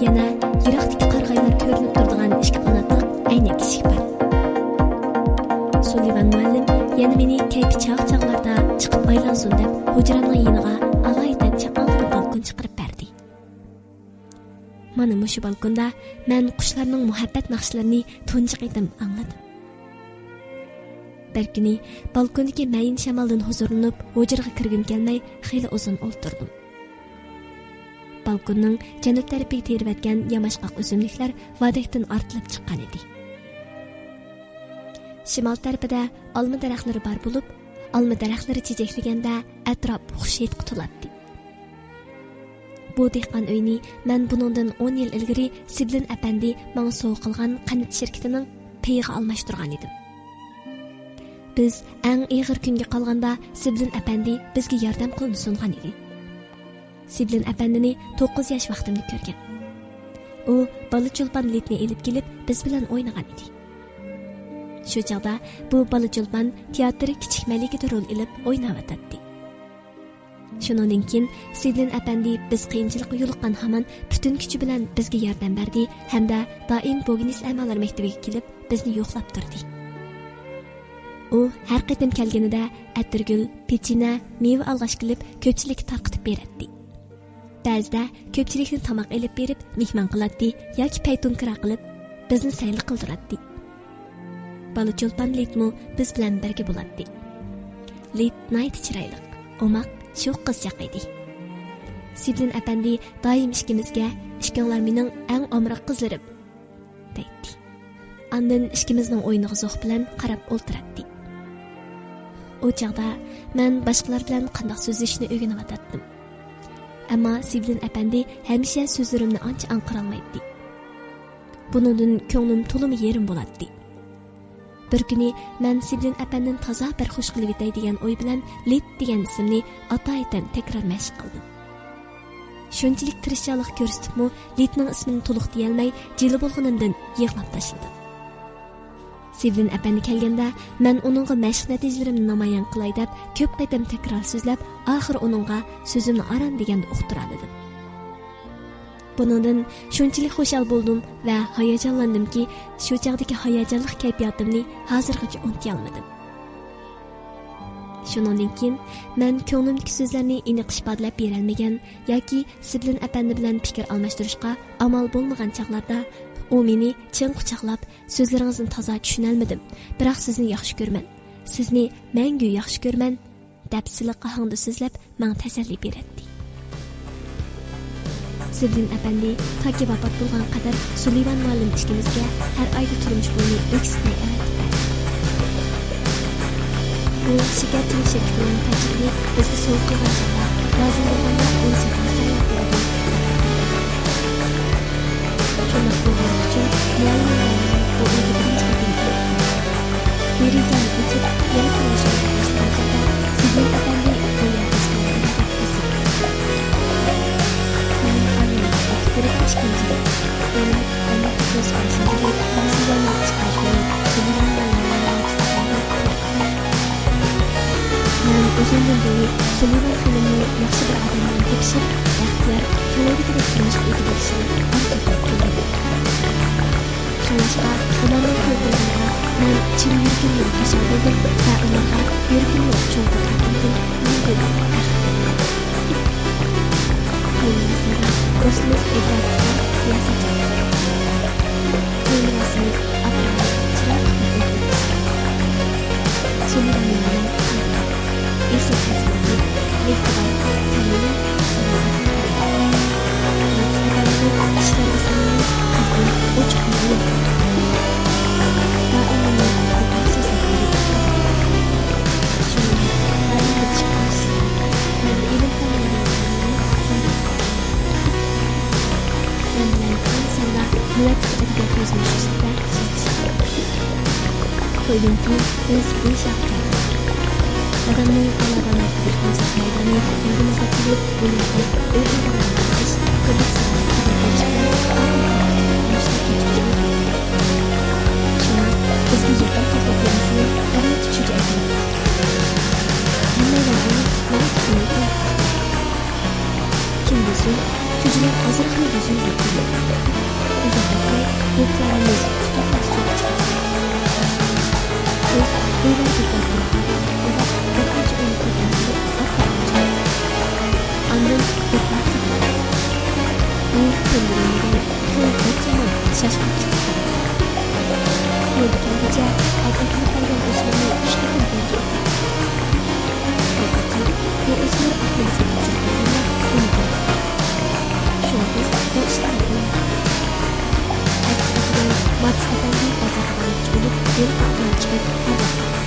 يەنە يىراقتىكى قارىغايلار كۆرۈنۈپ تۇرىدىغان ئىككى قاناتلىق ئەينەك ئىشىك بار. سۇلىۋان مۇئەللىم يەنە مېنى كەيپى چاغ چاغلاردا چىقىپ ئايلانسۇن دەپ، ھۇجرامنىڭ يېنىغا ئالايىتەن چاپانلىق بالكون چىقىرىپ بەردى. مانا مۇشۇ بالكوندا مەن قۇشلارنىڭ مۇھەببەت ناخشىلىرىنى تۇنجى قېتىم ئاڭلىدىم. بىر كۈنى بالكوندىكى مەيىن شامالدىن ھۇزۇرلىنىپ، ھۇجرىغا كىرگۈم كەلمەي، خېلى ئۇزۇن ئولتۇردۇم. بالكوننىڭ جەنۇب تەرىپىگە تېرىۋەتكەن ياماشقاق ئۆسۈملۈكلەر ۋادەكتىن ئارتىلىپ چىققان ئىدى. شىمال تەرىپىدە ئالما دەرەخلىرى بار بولۇپ، ئالما دەرەخلىرى چېچەكلىگەندە ئەتراپ خۇش ھىدقا تولاتتى. بۇ دېھقان ئۆينى مەن بۇنىڭدىن ئون يىل ئىلگىرى سىبلىن ئەپەندى ماڭا سوۋغا قىلغان قەنت شىركىتىنىڭ پېيىغا ئالماشتۇرغان ئىدىم. بىز ئەڭ ئېغىر كۈنگە قالغاندا، سىبلىن ئەپەندى بىزگە ياردەم قولىنى سۇنغان ئىدى. سىبلىن ئەپەندىنى توققۇز ياش ۋاقتىمدا كۆرگەن. ئۇ بالا چولپان لىتنى ئېلىپ كېلىپ، بىز بىلەن ئوينىغان ئىدى. شۇ چاغدا بۇ بالا چولپان تىياتىر كىچىك مەلىكىدە رول ئېلىپ ئويناۋاتاتتى. شۇنىڭدىن كېيىن سىبلىن ئەپەندى بىز قىيىنچىلىققا يولۇققان ھامان پۈتۈن كۈچى بىلەن بىزگە ياردەم بەردى ھەمدە دائىم بوگنىس ئەمالار مەكتىۋىگە كېلىپ، بىزنى يوقلاپ تۇردى. ئۇ ھەر قېتىم كەلگىنىدە ئەتىرگۈل، پېچىنە، مېۋە ئالغاچ كېلىپ، كۆپچىلىككە تارقىتىپ بېرەتتى. بەزىدە كۆپچىلىكنى تاماق ئېلىپ بېرىپ مېھمان قىلاتتى ياكى پەيتۇنكىرا قىلىپ، بىزنى سەيلە قىلدۇراتتى. بالا چولپان لىتمۇ بىز بىلەن بىرگە بولاتتى. لىت ناھايىتى چىرايلىق، ئوماق، شوخ قىزچاق ئىدى. سىبلىن ئەپەندى دائىم ئىككىمىزگە، «ئىككىڭلار مېنىڭ ئەڭ ئامراق قىزلىرىم» دەيتتى. ئاندىن ئىككىمىزنىڭ ئويۇنىغا زوق بىلەن قاراپ ئولتۇراتتى. ئۇ چاغدا مەن باشقىلار بىلەن قانداق سۆزلىشىشنى ئۆگىنىۋاتاتتىم. ئەمما سىبلىن ئەپەندى ھەمىشە سۆزلىرىمنى ئانچە ئاڭقىرالمايتتى. بۇنىڭدىن كۆڭلۈم تولىمۇ يېرىم بولاتتى. بىر كۈنى مەن سىبلىن ئەپەندىنى تازا بىر خۇش قىلىۋېتەي دېگەن ئوي بىلەن لىت دېگەن ئىسىمنى ئاتايىتەن تەكرار مەشىق قىلدىم. شۇنچىلىك تىرىشچانلىق كۆرسىتىپمۇ لىتنىڭ ئىسمىنى تولۇق دېيەلمەي، جىلە بولغىنىمدىن يىغلاپ تاشلىدىم. سىبلىن ئەپەندى كەلگەندە، مەن ئۇنىڭغا مەشىق نەتىجىلىرىمنى نامايان قىلاي دەپ، كۆپ قېتىم تەكرار سۆزلەپ، ئاخىرى ئۇنىڭغا سۆزۈمنى ئاران دېگەندە ئۇقتۇرالىدىم. بۇنىڭدىن شۇنچىلىك خۇشال بولدۇم ۋە ھاياجانلاندىمكى، شۇ چاغدىكى ھاياجانلىق كەيپىياتىمنى ھازىرغىچە ئۇنتۇيالمىدىم. شۇنىڭدىن كېيىن مەن كۆڭلۈمدىكى سۆزلەرنى ئېنىق ئىپادىلەپ بېرەلمىگەن ياكى سىبلىن ئەپەندى بىلەن پىكىر ئالماشتۇرۇشقا ئامال بولمىغان چاغلاردا، ئۇ مېنى چىڭ قۇچاقلاپ، «سۆزلىرىڭىزنى تازا چۈشىنەلمىدىم، بىراق سىزنى ياخشى كۆرىمەن، سىزنى مەڭگۈ ياخشى كۆرىمەن» دەپ سىلىق ئاھاڭدا سۆزلەپ، ماڭا تەسەللى بېرەتتى. سىبلىن ئەپەندى تاكى ۋاپات بولغان قەدەر سۇلىۋان مۇئەللىم ئىككىمىزگە ھەر ئايدا تۇرمۇش پۇلىنى ئۆكسۈتمەي ئەۋەتىپ بەردى. ئۇ شېكەرچىلىك شىركىتىنىڭ پاچىكىنى بىزگە سوۋغا قىلغان چاغدا، لازىم بولغاندا ئۇنى سېتىۋالساڭلار بولىدۇ. شۇنداق بولغىنى ئۈچۈن مۇئەللىم بىلەن مەن بۇ ئۆيگە بىرىنچى قېتىم كىردۇق. دېرىزەنى ئېچىپ، يەنە تۇرمۇشىمىزغا باشلىغان چاغدا، سىبلىن ئەپەندى بۇ يەر بىز بىلەن ئېلىپ كەتكۈسى. مەن ئانىمنى ئەكىتتۈرۈپ ئىككىنچى يىل، يەنى بىر مىڭ توققۇز يۈز ئەللىك بەشىنچى يىلى مۇشۇ يەرنىڭ ئىككىنچى كۈنى سۇلىۋان مەن ئۆزۈمدىن بۇيرۇپ، سۇلىۋان خېنىمنىڭ ياخشى بىر ئادەم بىلەن تېپىشىپ، بەختىيار، كۆڭۈلدىكىدەك تۇرمۇشقا ئىگە بولۇشىنى ئارزۇ قىلىپ كەلگەن ئىدىم. شۇڭلاشقا، ئۇلارنىڭ كۆرگەن كۈنىگە مەن چىن يۈرىكىمدىن خۇشال بولدۇم ۋە ئۇلارغا يۈرىكىمنىڭ چوڭقۇر ئاقىمىدىن مەڭگۈلۈك بەخت تىلىدىم. توي مۇراسىمىدا دوستىمىز ئېدۋارد بىلەن رىياسەتچىلىك قىلدى. توي مۇراسىمى ئاق رەڭلىك چىرايلىق بىر ئۆيدە ئۆتكۈزۈلدى. سۇلىۋان مۇئەللىم، ئېسىل خىزمەتلىك، مېھرىبان، سەمىمىي، سالاھىيەتلىك ئايال. مەقسەت ئەپەندىمۇ كىشىلەرگە سەمىمىي، قىزغىن، ئوچۇق مۇئەللىم. دائىم مېنى ئالقىشلاپ سۆزلەپ بېرىدۇ. شۇنىڭ بىلەن دائىم بىر چىققان ئىشلار. مەن ئىلىم پەنلىرىنىڭ مۇئەللىمى سەمىمىي. مەن بىلەن ئەڭ ساندا نۆۋەتتىكى ئەدەبىيات يۈزلىنىشى ئۈستىدە سۆزلىشىمىز. تويدىن كېيىن بىز ئىنشاغا كەلدۇق. دادامنىڭ ئالادا مەرتىۋە ئىقلىمچىلىق مەيدانى يادىمىزغا كېلىپ، بۇ يەردە ئۆي ھايۋانلىرىنى باقىش، تۈرلۈك ساياھەتلەرنى قىلىشقا، ئالتۇن تاغدىكى تۇرمۇشقا كۆچۈرۈلدى. شۇڭا بىزگە يېقىن توقلۇق يېزىسىنىڭ بىر نەچچە چۈجە ئەكەلدى. ھەممەيلەن ئۇنى ناھايىتى كۆڭۈل قوياتتى. كېيىن بىزدىن چۈجىلەر ئازراقلا يۈزىمىزگە كېلىپ، ئۇزاق ئۆتمەي بۇ پىلانىمىز پۈتۈنلەي سۇغا چىقتى. بىز ئۆيلەرگە بارىدىغان ئۇلار بىر قانچە ئۆينى كۆتۈرۈپ ئاتلاپ چىقتۇق. ئاندىن بىر باغ سېتىپ ئالدۇق. بۇ كۆندۈرۈلمىگەن خېلى بەك يامان شاشقا چىقتى. يولدا كەلگۈچە ئەتىرگۈل قالغان ئۆسمۈرنى ئۈچ يول قاپىقىغا چىقىپ، ھەيدەپ قالدى.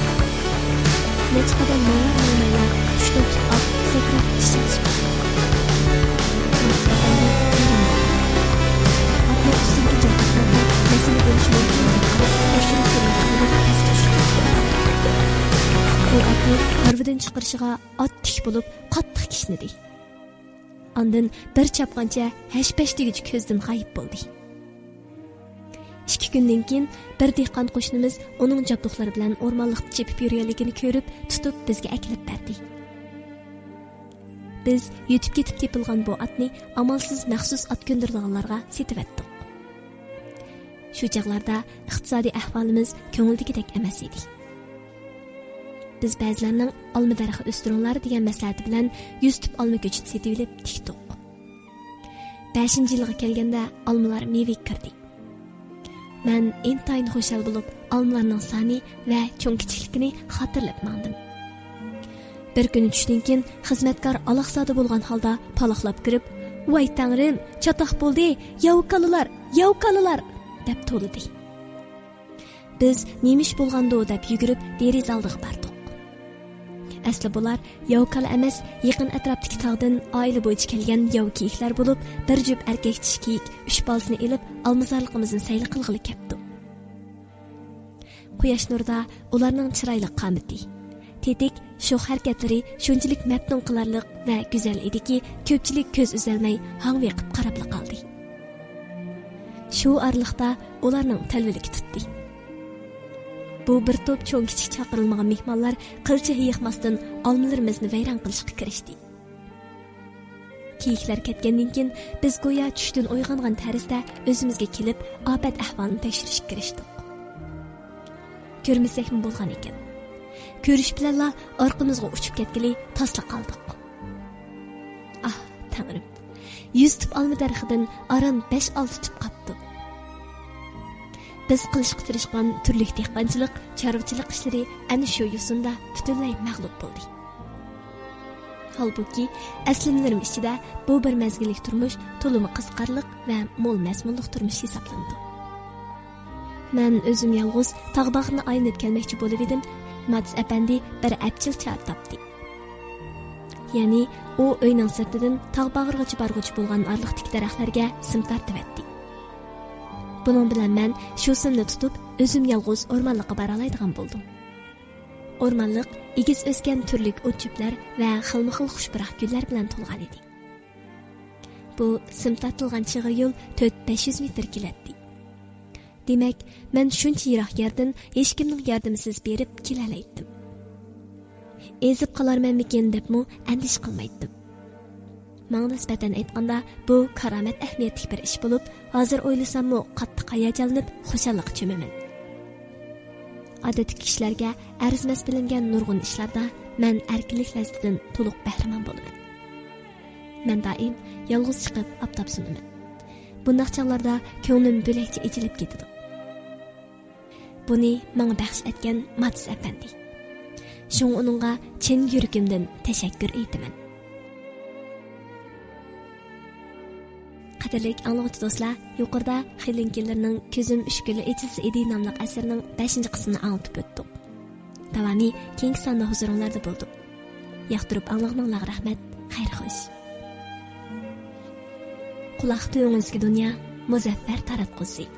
نەچچە قەدەم ماڭاي-ماڭمايلا ئۇچتىن تۇتقاپ، سەكرەپ ئىشىككە چىقتى. ماكىس ئەپەندى ھەيران قالدى. ئاتنىڭ ئۈستىدىكى جابدۇقلاردا مەسىلە بولۇشى مۇمكىن دەپ قاراپ، تەكشۈرۈپ كۆرمەكچى بولۇپ پەسكە چۈشتى. بۇ ئاتنى ھارۋىدىن چىقىرىشىغا ئاتتىك بولۇپ، قاتتىق كىشنىدى. ئاندىن بىر چاپقانچە ھەش-پەش دېگۈچە كۆزدىن غايىب بولدى. ئىككى كۈندىن كېيىن بىر دېھقان قوشنىمىز ئۇنىڭ جابدۇقلىرى بىلەن ئورمانلىقتا چېپىپ يۈرگەنلىكىنى كۆرۈپ، تۇتۇپ بىزگە ئەكېلىپ بەردى. بىز يۈتۈپ كېتىپ تېپىلغان بۇ ئاتنى ئامالسىز مەخسۇس ئات كۆندۈرىدىغانلارغا سېتىۋەتتۇق. شۇ چاغلاردا ئىقتىسادىي ئەھۋالىمىز كۆڭۈلدىكىدەك ئەمەس ئىدى. بىز بەزىلەرنىڭ «ئالما دەرىخى ئۆستۈرۈڭلار» دېگەن مەسلىھەتى بىلەن يۈز تۈپ ئالما كۆچىتى سېتىۋېلىپ تىكتۇق. بەشىنچى يىلغا كەلگەندە ئالمىلار مېۋىگە كىردى. مەن ئىنتايىن خۇشال بولۇپ، ئالمىلارنىڭ سانى ۋە چوڭ-كىچىكلىكىنى خاتىرىلەپ ماڭدىم. بىر كۈنى چۈشتىن كېيىن خىزمەتكار ئالاقزادە بولغان ھالدا پالاقلاپ كىرىپ، «ۋاي تەڭرىم، چاتاق بولدى، ياۋا كالىلار، ياۋا كالىلار!» دەپ توۋلىدى. بىز نېمە ئىش بولغاندۇ دەپ يۈگۈرۈپ دېرىزە ئالدىغا باردۇق. ئەسلى بۇلار ياۋا كالا ئەمەس، يېقىن ئەتراپتىكى تاغدىن ئائىلە بويىچە كەلگەن ياۋا كىيىكلەر بولۇپ، بىر جۈپ ئەركەك چىشى كىيىك ئۈچ بالىسىنى ئېلىپ، ئالمىزارلىقىمىزنى سەيلە قىلغىلى كەپتۇ. قۇياش نۇرىدا ئۇلارنىڭ چىرايلىق قامىتى، تېتىك، شوخ ھەرىكەتلىرى شۇنچىلىك مەپتۇن قىلارلىق ۋە گۈزەل ئىدىكى، كۆپچىلىك كۆز ئۈزەلمەي ھاڭۋېقىپ قاراپلا قالدى. شۇ ئارىلىقتا ئۇلارنىڭ تەلۋىلىكى تۇتتى. بۇ بىر توپ چوڭ-كىچىك چاقىرىلمىغان مېھمانلار قىلچە ھېيىقماستىن ئالمىلىرىمىزنى ۋەيران قىلىشقا كىرىشتى. كىيىكلەر كەتكەندىن كېيىن، بىز گويا چۈشتىن ئويغانغان تەرزدە ئۆزىمىزگە كېلىپ، ئاپەت ئەھۋالىنى تەكشۈرۈشكە كىرىشتۇق. كۆرمىسەكمۇ بولغان ئىكەن. كۆرۈش بىلەنلا ئارقىمىزغا ئۇچۇپ كەتكىلى تاسلا قالدۇق. ئاھ، تەڭرىم! يۈز تۈپ ئالما دەرىخىدىن ئاران بەش-ئالتە تۈپ قاپتۇ. بىز قىلىشقا تىرىشقان تۈرلۈك دېھقانچىلىق، چارۋىچىلىق ئىشلىرى ئەنە شۇ يوسۇندا پۈتۈنلەي مەغلۇپ بولدى. ھالبۇكى، ئەسلىمىلىرىم ئىچىدە بۇ بىر مەزگىللىك تۇرمۇش تولىمۇ قىزىقارلىق ۋە مول مەزمۇنلۇق تۇرمۇش ھېسابلىنىدۇ. مەن ئۆزۈم يالغۇز تاغ باغرىنى ئايلىنىپ كەلمەكچى بولۇۋىدىم، ماتىس ئەپەندى بىر ئەپچىل چارە تاپتى. يەنى ئۇ ئۆينىڭ سىرتىدىن تاغ باغرىغىچە بارغۇچە بولغان ئارىلىقتىكى دەرەخلەرگە سىم تارتىۋەتتى. بۇنىڭ بىلەن مەن شۇ سىمنى تۇتۇپ، ئۆزۈم يالغۇز ئورمانلىققا بارالايدىغان بولدۇم. ئورمانلىق ئېگىز ئۆسكەن تۈرلۈك ئوت-چۆپلەر ۋە خىلمۇخىل خۇش پۇراق گۈللەر بىلەن تولغان ئىدى. بۇ سىم تارتىلغان چىغىر يول تۆت بەش يۈز مېتىر كېلەتتى. دېمەك، مەن شۇنچە يىراق يەردىن ھېچكىمنىڭ ياردىمىسىز بېرىپ كېلەلەيتتىم. ئېزىپ قالارمەنمىكىن دەپمۇ ئەندىشە قىلمايتتىم. ماڭا نىسبەتەن ئېيتقاندا، بۇ كارامەت ئەھمىيەتلىك بىر ئىش بولۇپ، ھازىر ئويلىساممۇ قاتتىق ھاياجانلىنىپ، خۇشاللىققا چۆمىمەن. ئادەتتىكى كىشىلەرگە ئەرزىمەس بىلىنگەن نۇرغۇن ئىشلاردا مەن ئەركىنلىك لەززىتىدىن تولۇق بەھرىمەن بولىمەن. مەن دائىم يالغۇز چىقىپ ئاپتاپ سۇنىمەن. بۇنداق چاغلاردا كۆڭلۈم بۆلەكچە ئېچىلىپ كېتىدۇ. بۇنى ماڭا بەخش ئەتكەن ماتىس ئەپەندى. شۇڭا ئۇنىڭغا چىن يۈرىكىمدىن تەشەككۈر ئېيتىمەن. قەدىرلىك ئاڭلىغۇچى دوستلار، يۇقىرىدا خېلىنكىنلېرنىڭ «كۆزۈم ئۈچ گۈلى ئېچىلسا ئىدى» ناملىق ئەسىرىنىڭ بەشىنچى قىسمىنى ئاڭلىتىپ ئۆتتۇق. داۋامى كېيىنكى ساندا ھۇزۇرۇڭلاردا بولىدۇ. ياقتۇرۇپ ئاڭلىغىنىڭلارغا رەھمەت. خەير خوش. قۇلاق تۈۋىڭىزدىكى دۇنيا مۇزەففەر تاراتقۇسى.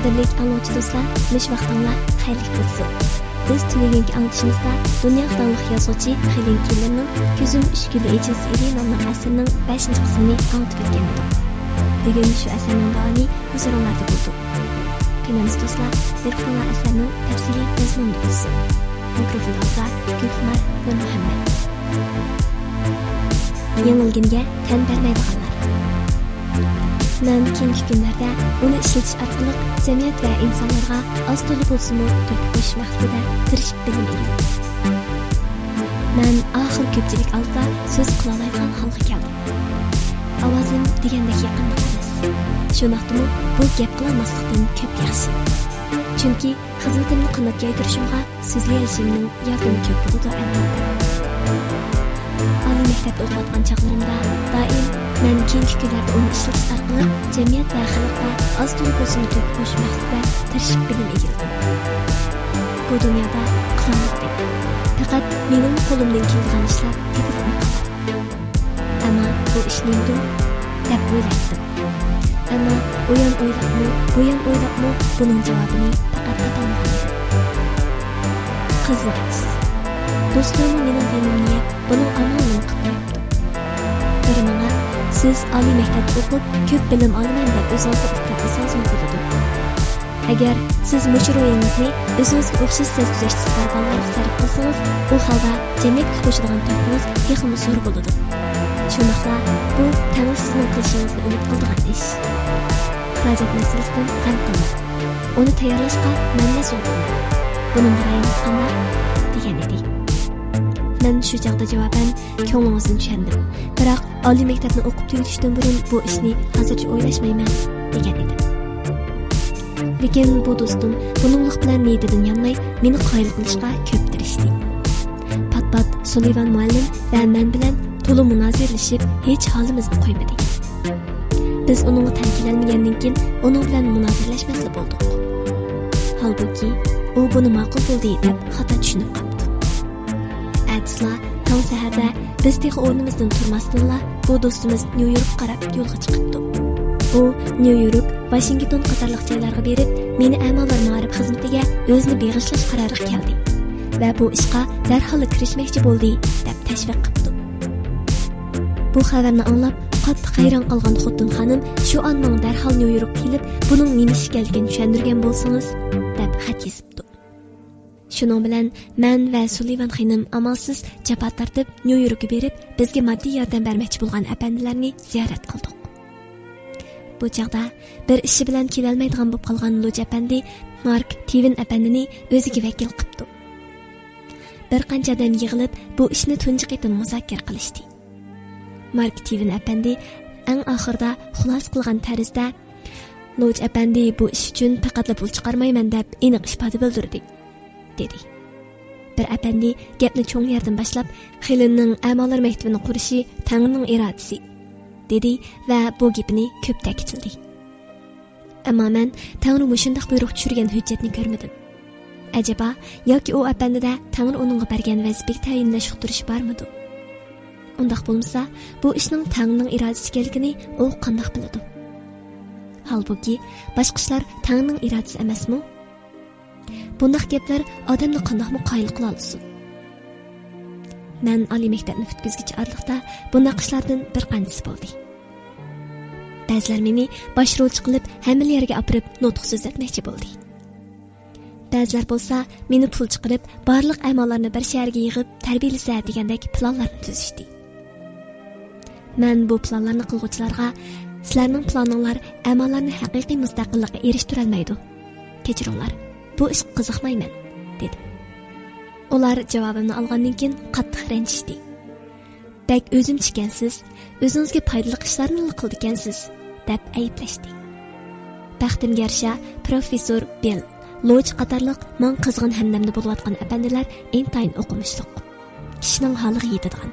قەدىرلىك ئاڭلىغۇچى دوستلار، مۇشۇ ۋاقتىڭلار خەيرلىك بولسۇن. بىز تۈنۈگۈنكى ئاڭلىتىشىمىزدا دۇنياغا داڭلىق يازغۇچى خېلىنكىنلېرنىڭ «كۆزۈم ئۈچ گۈلى ئېچىلسا ئىدى» ناملىق ئەسىرىنىڭ بەشىنچى قىسمىنى ئاڭلىتىپ ئۆتكەن ئىدۇق. بۈگۈن شۇ ئەسەرنىڭ داۋامى ھۇزۇرۇڭلاردا بولدى. قېنى ئەمىسە دوستلار، دىققىتىڭلار ئەسەرنىڭ تەپسىلىي مەزمۇنىدا بولسۇن. مىكروفون ئالدىدا گۈلخۇمار نۇرمۇھەممەت. يېڭىلگىنىگە تەن بەرمەيدىغانلار. مەن كېيىنكى كۈنلەردە ئۇنى ئىشلىتىش ئارقىلىق جەمئىيەت ۋە ئىنسانلارغا ئاز تولا بولسىمۇ تۆھپە قوشۇش مەقسىتىدە تىرىشىپ بىلىم ئېلىۋاتىمەن. مەن ئاخىر كۆپچىلىك ئالدىدا سۆز قىلالايدىغان ھالغا كەلدىم. ئاۋازىم دېگەندەك يېقىملىق ئەمەس. شۇنداقتىمۇ بۇ گەپ قىلالماسلىقتىن كۆپ ياخشى. چۈنكى خىزمىتىمنى قانات يايدۇرۇشۇمغا سۆزلىيەلىشىمنىڭ ياردىمى كۆپ بولىدۇ، ئەلۋەتتە. ئالىي مەكتەپتە ئوقۇۋاتقان چاغلىرىمدا دائىم مەن كېيىنكى كۈنلەردە ئۇنى ئىشلىتىش ئارقىلىق جەمئىيەت ۋە خەلققە ئاز تولا بولسىمۇ تۆھپە قوشۇش مەقسىتىدە تىرىشىپ بىلىم ئىگىلىدىم. بۇ دۇنيادا قىلالمىدىم. پەقەت مېنىڭ قولۇمدىن كېلىدىغان ئىشلار تېپىلىپمۇ قالدى. ئەمما بۇ ئىش نېمىدۇ دەپ ئويلايتتىم. ئەمما ئۇيان ئويلاپمۇ، بۇيان ئويلاپمۇ بۇنىڭ جاۋابىنى پەقەت تاپالمىغان ئىدىم. قىزىق ئىش. دوستلارمۇ مېنىڭ غېمىمنى يەپ، بۇنىڭ ئامالىنى قىلىپ قويۇپتۇ. بىرى ماڭا، سىز ئالىي مەكتەپتە ئوقۇپ، كۆپ بىلىم ئالىمەن دەپ ئۆزىڭىزنى ئۇپرەت قىلسىڭىزمۇ بولىدۇ. ئەگەر سىز مۇشۇ روھىڭىزنى ئۆزىڭىزگە ئوخشاش سەزگۈزەشتىسى بار بالىلارغا سەرپ قىلسىڭىز، ئۇ ھالدا جەمئىيەتكە قوشىدىغان تۆھپىڭىز تېخىمۇ زور بولىدۇ. شۇنداقلا بۇ تەڭرى سىزنىڭ قىلىشىڭىزنى ئۈمىد قىلىدىغان ئىش. خىراجەت مەسىلىسىدىن غەم قىلماڭ. ئۇنى تەييارلاشقا مەن مەسئۇل بولىمەن. بۇنىڭغا رايىڭىز قانداق؟ دېگەن ئىدى. مەن شۇ چاغدا جاۋابەن، كۆڭلىڭىزنى چۈشەندىم. بىراق ئالىي مەكتەپنى ئوقۇپ تۈگىتىشتىن بۇرۇن بۇ ئىشنى ھازىرچە ئويلاشمايمەن، دېگەن ئىدىم. لېكىن بۇ دوستۇم بۇنىڭلىق بىلەن نىيىتىدىن يانماي، مېنى قايىل قىلىشقا كۆپ تىرىشتى. پات-پات سۇلىۋان مۇئەللىم ۋە مەن بىلەن تولا مۇنازىرىلىشىپ، ھېچ ھالىمىزنى قويمىدى. بىز ئۇنىڭغا تەڭ كېلەلمىگەندىن كېيىن، ئۇنىڭ بىلەن مۇنازىرىلەشمەسلا بولدۇق. ھالبۇكى، ئۇ بۇنى ماقۇل بىلدى دەپ خاتا چۈشىنىپ قاپتۇ. ئەتىسىلا تاڭ سەھەردە بىز تېخى ئورنىمىزدىن تۇرماستىنلا، بۇ دوستىمىز نيۇ يوركقا قاراپ يولغا چىقىپتۇ. ئۇ نيۇ يورك، ۋاشىنگتون قاتارلىق جايلارغا بېرىپ، مېنى ئەمالار مائارىپ خىزمىتىگە ئۆزىنى بېغىشلاش قارارىغا كەلدى ۋە بۇ ئىشقا دەرھاللا كىرىشمەكچى بولدى، دەپ تەشۋىق قىپتۇ. بۇ خەۋەرنى ئاڭلاپ، قاتتىق ھەيران قالغان خوتۇن خانىم، شۇ ئان ماڭا دەرھال نيۇ يوركقا كېلىپ، بۇنىڭ نېمە ئىش ئىكەنلىكىنى چۈشەندۈرگەن بولسىڭىز، دەپ خەت يېزىپتۇ. شۇنىڭ بىلەن مەن ۋە سۇلىۋان خېنىم ئامالسىز جاپا تارتىپ، نيۇ يوركقا بېرىپ، بىزگە ماددىي ياردەم بەرمەكچى بولغان ئەپەندىلەرنى زىيارەت قىلدۇق. بۇ چاغدا بىر ئىشى بىلەن كېلەلمەيدىغان بولۇپ قالغان لوج ئەپەندى مارك تىۋىن ئەپەندىنى ئۆزىگە ۋەكىل قىپتۇ. بىر قانچە ئادەم يىغىلىپ، بۇ ئىشنى تۇنجى قېتىم مۇزاكىرە قىلىشتى. مارك تىۋىن ئەپەندى ئەڭ ئاخىرىدا خۇلاسە قىلغان تەرزدە، لوج ئەپەندى بۇ ئىش ئۈچۈن پەقەتلا پۇل چىقارمايمەن دەپ ئېنىق ئىپادە بىلدۈردى، دېدى. بىر ئەپەندى گەپنى چوڭ يەردىن باشلاپ، خېلىننىڭ ئەمالار مەكتىۋىنى قۇرۇشى تەڭرىنىڭ ئىرادىسى، دېدى ۋە بۇ گېپىنى كۆپ تەكىتلىدى. ئەمما مەن تەڭرى مۇشۇنداق بۇيرۇق چۈشۈرگەن ھۆججەتنى كۆرمىدىم. ئەجەبا، ياكى ئۇ ئەپەندىدە تەڭرى ئۇنىڭغا بەرگەن ۋەزىپىگە تەيىنلەش ئۇقتۇرۇشى بارمىدۇ؟ ئۇنداق بولمىسا، بۇ ئىشنىڭ تەڭرىنىڭ ئىرادىسى ئىكەنلىكىنى ئۇ قانداق بىلىدۇ؟ ھالبۇكى، باشقا ئىشلار تەڭرىنىڭ ئىرادىسى ئەمەسمۇ؟ بۇنداق گەپلەر ئادەمنى قانداقمۇ قايىل قىلالىسۇن؟ مەن ئالىي مەكتەپنى پۈتكۈزگۈچە ئارىلىقتا بۇنداق ئىشلاردىن بىر قانچىسى بولدى. بەزىلەر مېنى باش رولچى قىلىپ، ھەممىلا يەرگە ئاپىرىپ نۇتۇق سۆزلەتمەكچى بولدى. بەزىلەر بولسا مېنى پۇل چىقىرىپ، بارلىق ئەمالارنى بىر شەھەرگە يىغىپ تەربىيەلىسە دېگەندەك پىلانلارنى تۈزۈشتى. مەن بۇ پىلانلارنى قىلغۇچىلارغا، سىلەرنىڭ پىلانىڭلار ئەمالارنى ھەقىقىي مۇستەقىللىققا ئېرىشتۈرەلمەيدۇ. كەچۈرۈڭلار، بۇ ئىشقا قىزىقمايمەن، دېدىم. ئۇلار جاۋابىمنى ئالغاندىن كېيىن قاتتىق رەنجىشتى. بەك ئۆزۈمچىكەنسىز، ئۆزىڭىزگە پايدىلىق ئىشلارنىلا قىلىدىكەنسىز، دەپ ئەيىبلەشتى. بەختىمگە يارىشا، پروفېسسور بىل، لوج قاتارلىق ماڭا قىزغىن ھەمدەمدە بولۇۋاتقان ئەپەندىلەر ئىنتايىن ئوقۇمۇشلۇق، كىشىنىڭ ھالىغا يېتىدىغان،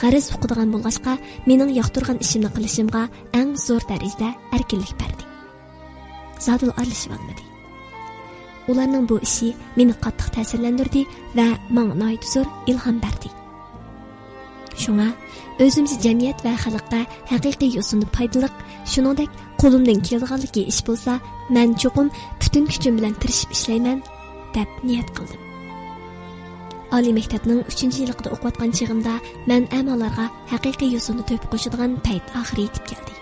غەرىز ئۇقىدىغان بولغاچقا، مېنىڭ ياقتۇرغان ئىشىمنى قىلىشىمغا ئەڭ زور دەرىجىدە ئەركىنلىك بەردى. زادىلا ئارىلىشىۋالمىدى. ئۇلارنىڭ بۇ ئىشى مېنى قاتتىق تەسىرلەندۈردى ۋە ماڭا ناھايىتى زور ئىلھام بەردى. شۇڭا، ئۆزۈمچە جەمئىيەت ۋە خەلققە ھەقىقىي يوسۇندا پايدىلىق، شۇنىڭدەك قولۇمدىن كېلىدىغانلىكى ئىش بولسا، مەن چوقۇم پۈتۈن كۈچۈم بىلەن تىرىشىپ ئىشلەيمەن، دەپ نىيەت قىلدىم. ئالىي مەكتەپنىڭ ئۈچىنچى يىللىقىدا ئوقۇۋاتقان چېغىمدا مەن ئەمالارغا ھەقىقىي يوسۇندا تۆھپە قوشىدىغان پەيت ئاخىرى يېتىپ كەلدى.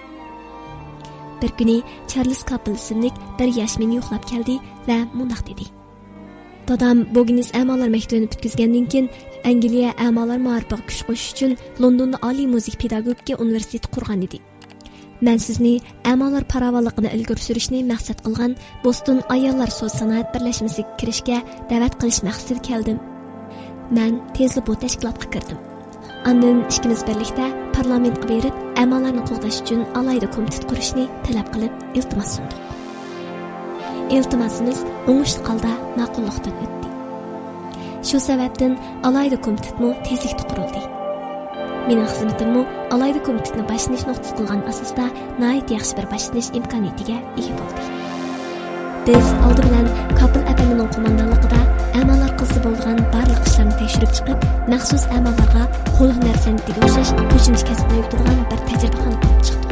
بىر كۈنى چارلىز كاپىل ئىسىملىك بىر ياش مېنى يوقلاپ كەلدى ۋە مۇنداق دېدى: دادام بوگنىس ئەمالار مەكتىۋىنى پۈتكۈزگەندىن كېيىن، ئەنگلىيە ئەمالار مائارىپىغا كۈچ قوشۇش ئۈچۈن لوندوندا ئالىي مۇزىكا پېداگوگىكا ئۇنىۋېرسىتېتى قۇرغان ئىدى. مەن سىزنى ئەمالار پاراۋانلىقىنى ئىلگىرى سۈرۈشنى مەقسەت قىلغان بوستون ئاياللار سودا سانائەت بىرلەشمىسىگە كىرىشكە دەۋەت قىلىش مەقسىتىدە كەلدىم. مەن تېزلا بۇ تەشكىلاتقا كىردىم. ئاندىن ئىككىمىز بىرلىكتە پارلامېنتقا بېرىپ، ئەمالارنى قوغداش ئۈچۈن ئالاھىدە كومىتېت قۇرۇشنى تەلەپ قىلىپ، ئىلتىماس سۇندۇق. ئىلتىماسىمىز ئوڭۇشلۇق ھالدا ماقۇللۇقتىن ئۆتتى. شۇ سەۋەبتىن ئالاھىدە كومىتېتمۇ تېزلىكتە قۇرۇلدى. مېنىڭ خىزمىتىممۇ ئالاھىدە كومىتېتنى باشلىنىش نۇقتىسى قىلغان ئاساستا ناھايىتى ياخشى بىر باشلىنىش ئىمكانىيىتىگە ئىگە بولدى. بىز ئالدى بىلەن كاپىل ئەپەندىنىڭ قوماندانلىقىدا ئەمالار قىلسا بولىدىغان بارلىق ئىشلارنى تەكشۈرۈپ چىقىپ، مەخسۇس ئەمالارغا قول ھۈنەر سەنئىتىگە ئوخشاش قوشۇمچە كەسىپنى ئۆگىتىدىغان بىر تەجرىبىخانا قۇرۇپ چىقتۇق.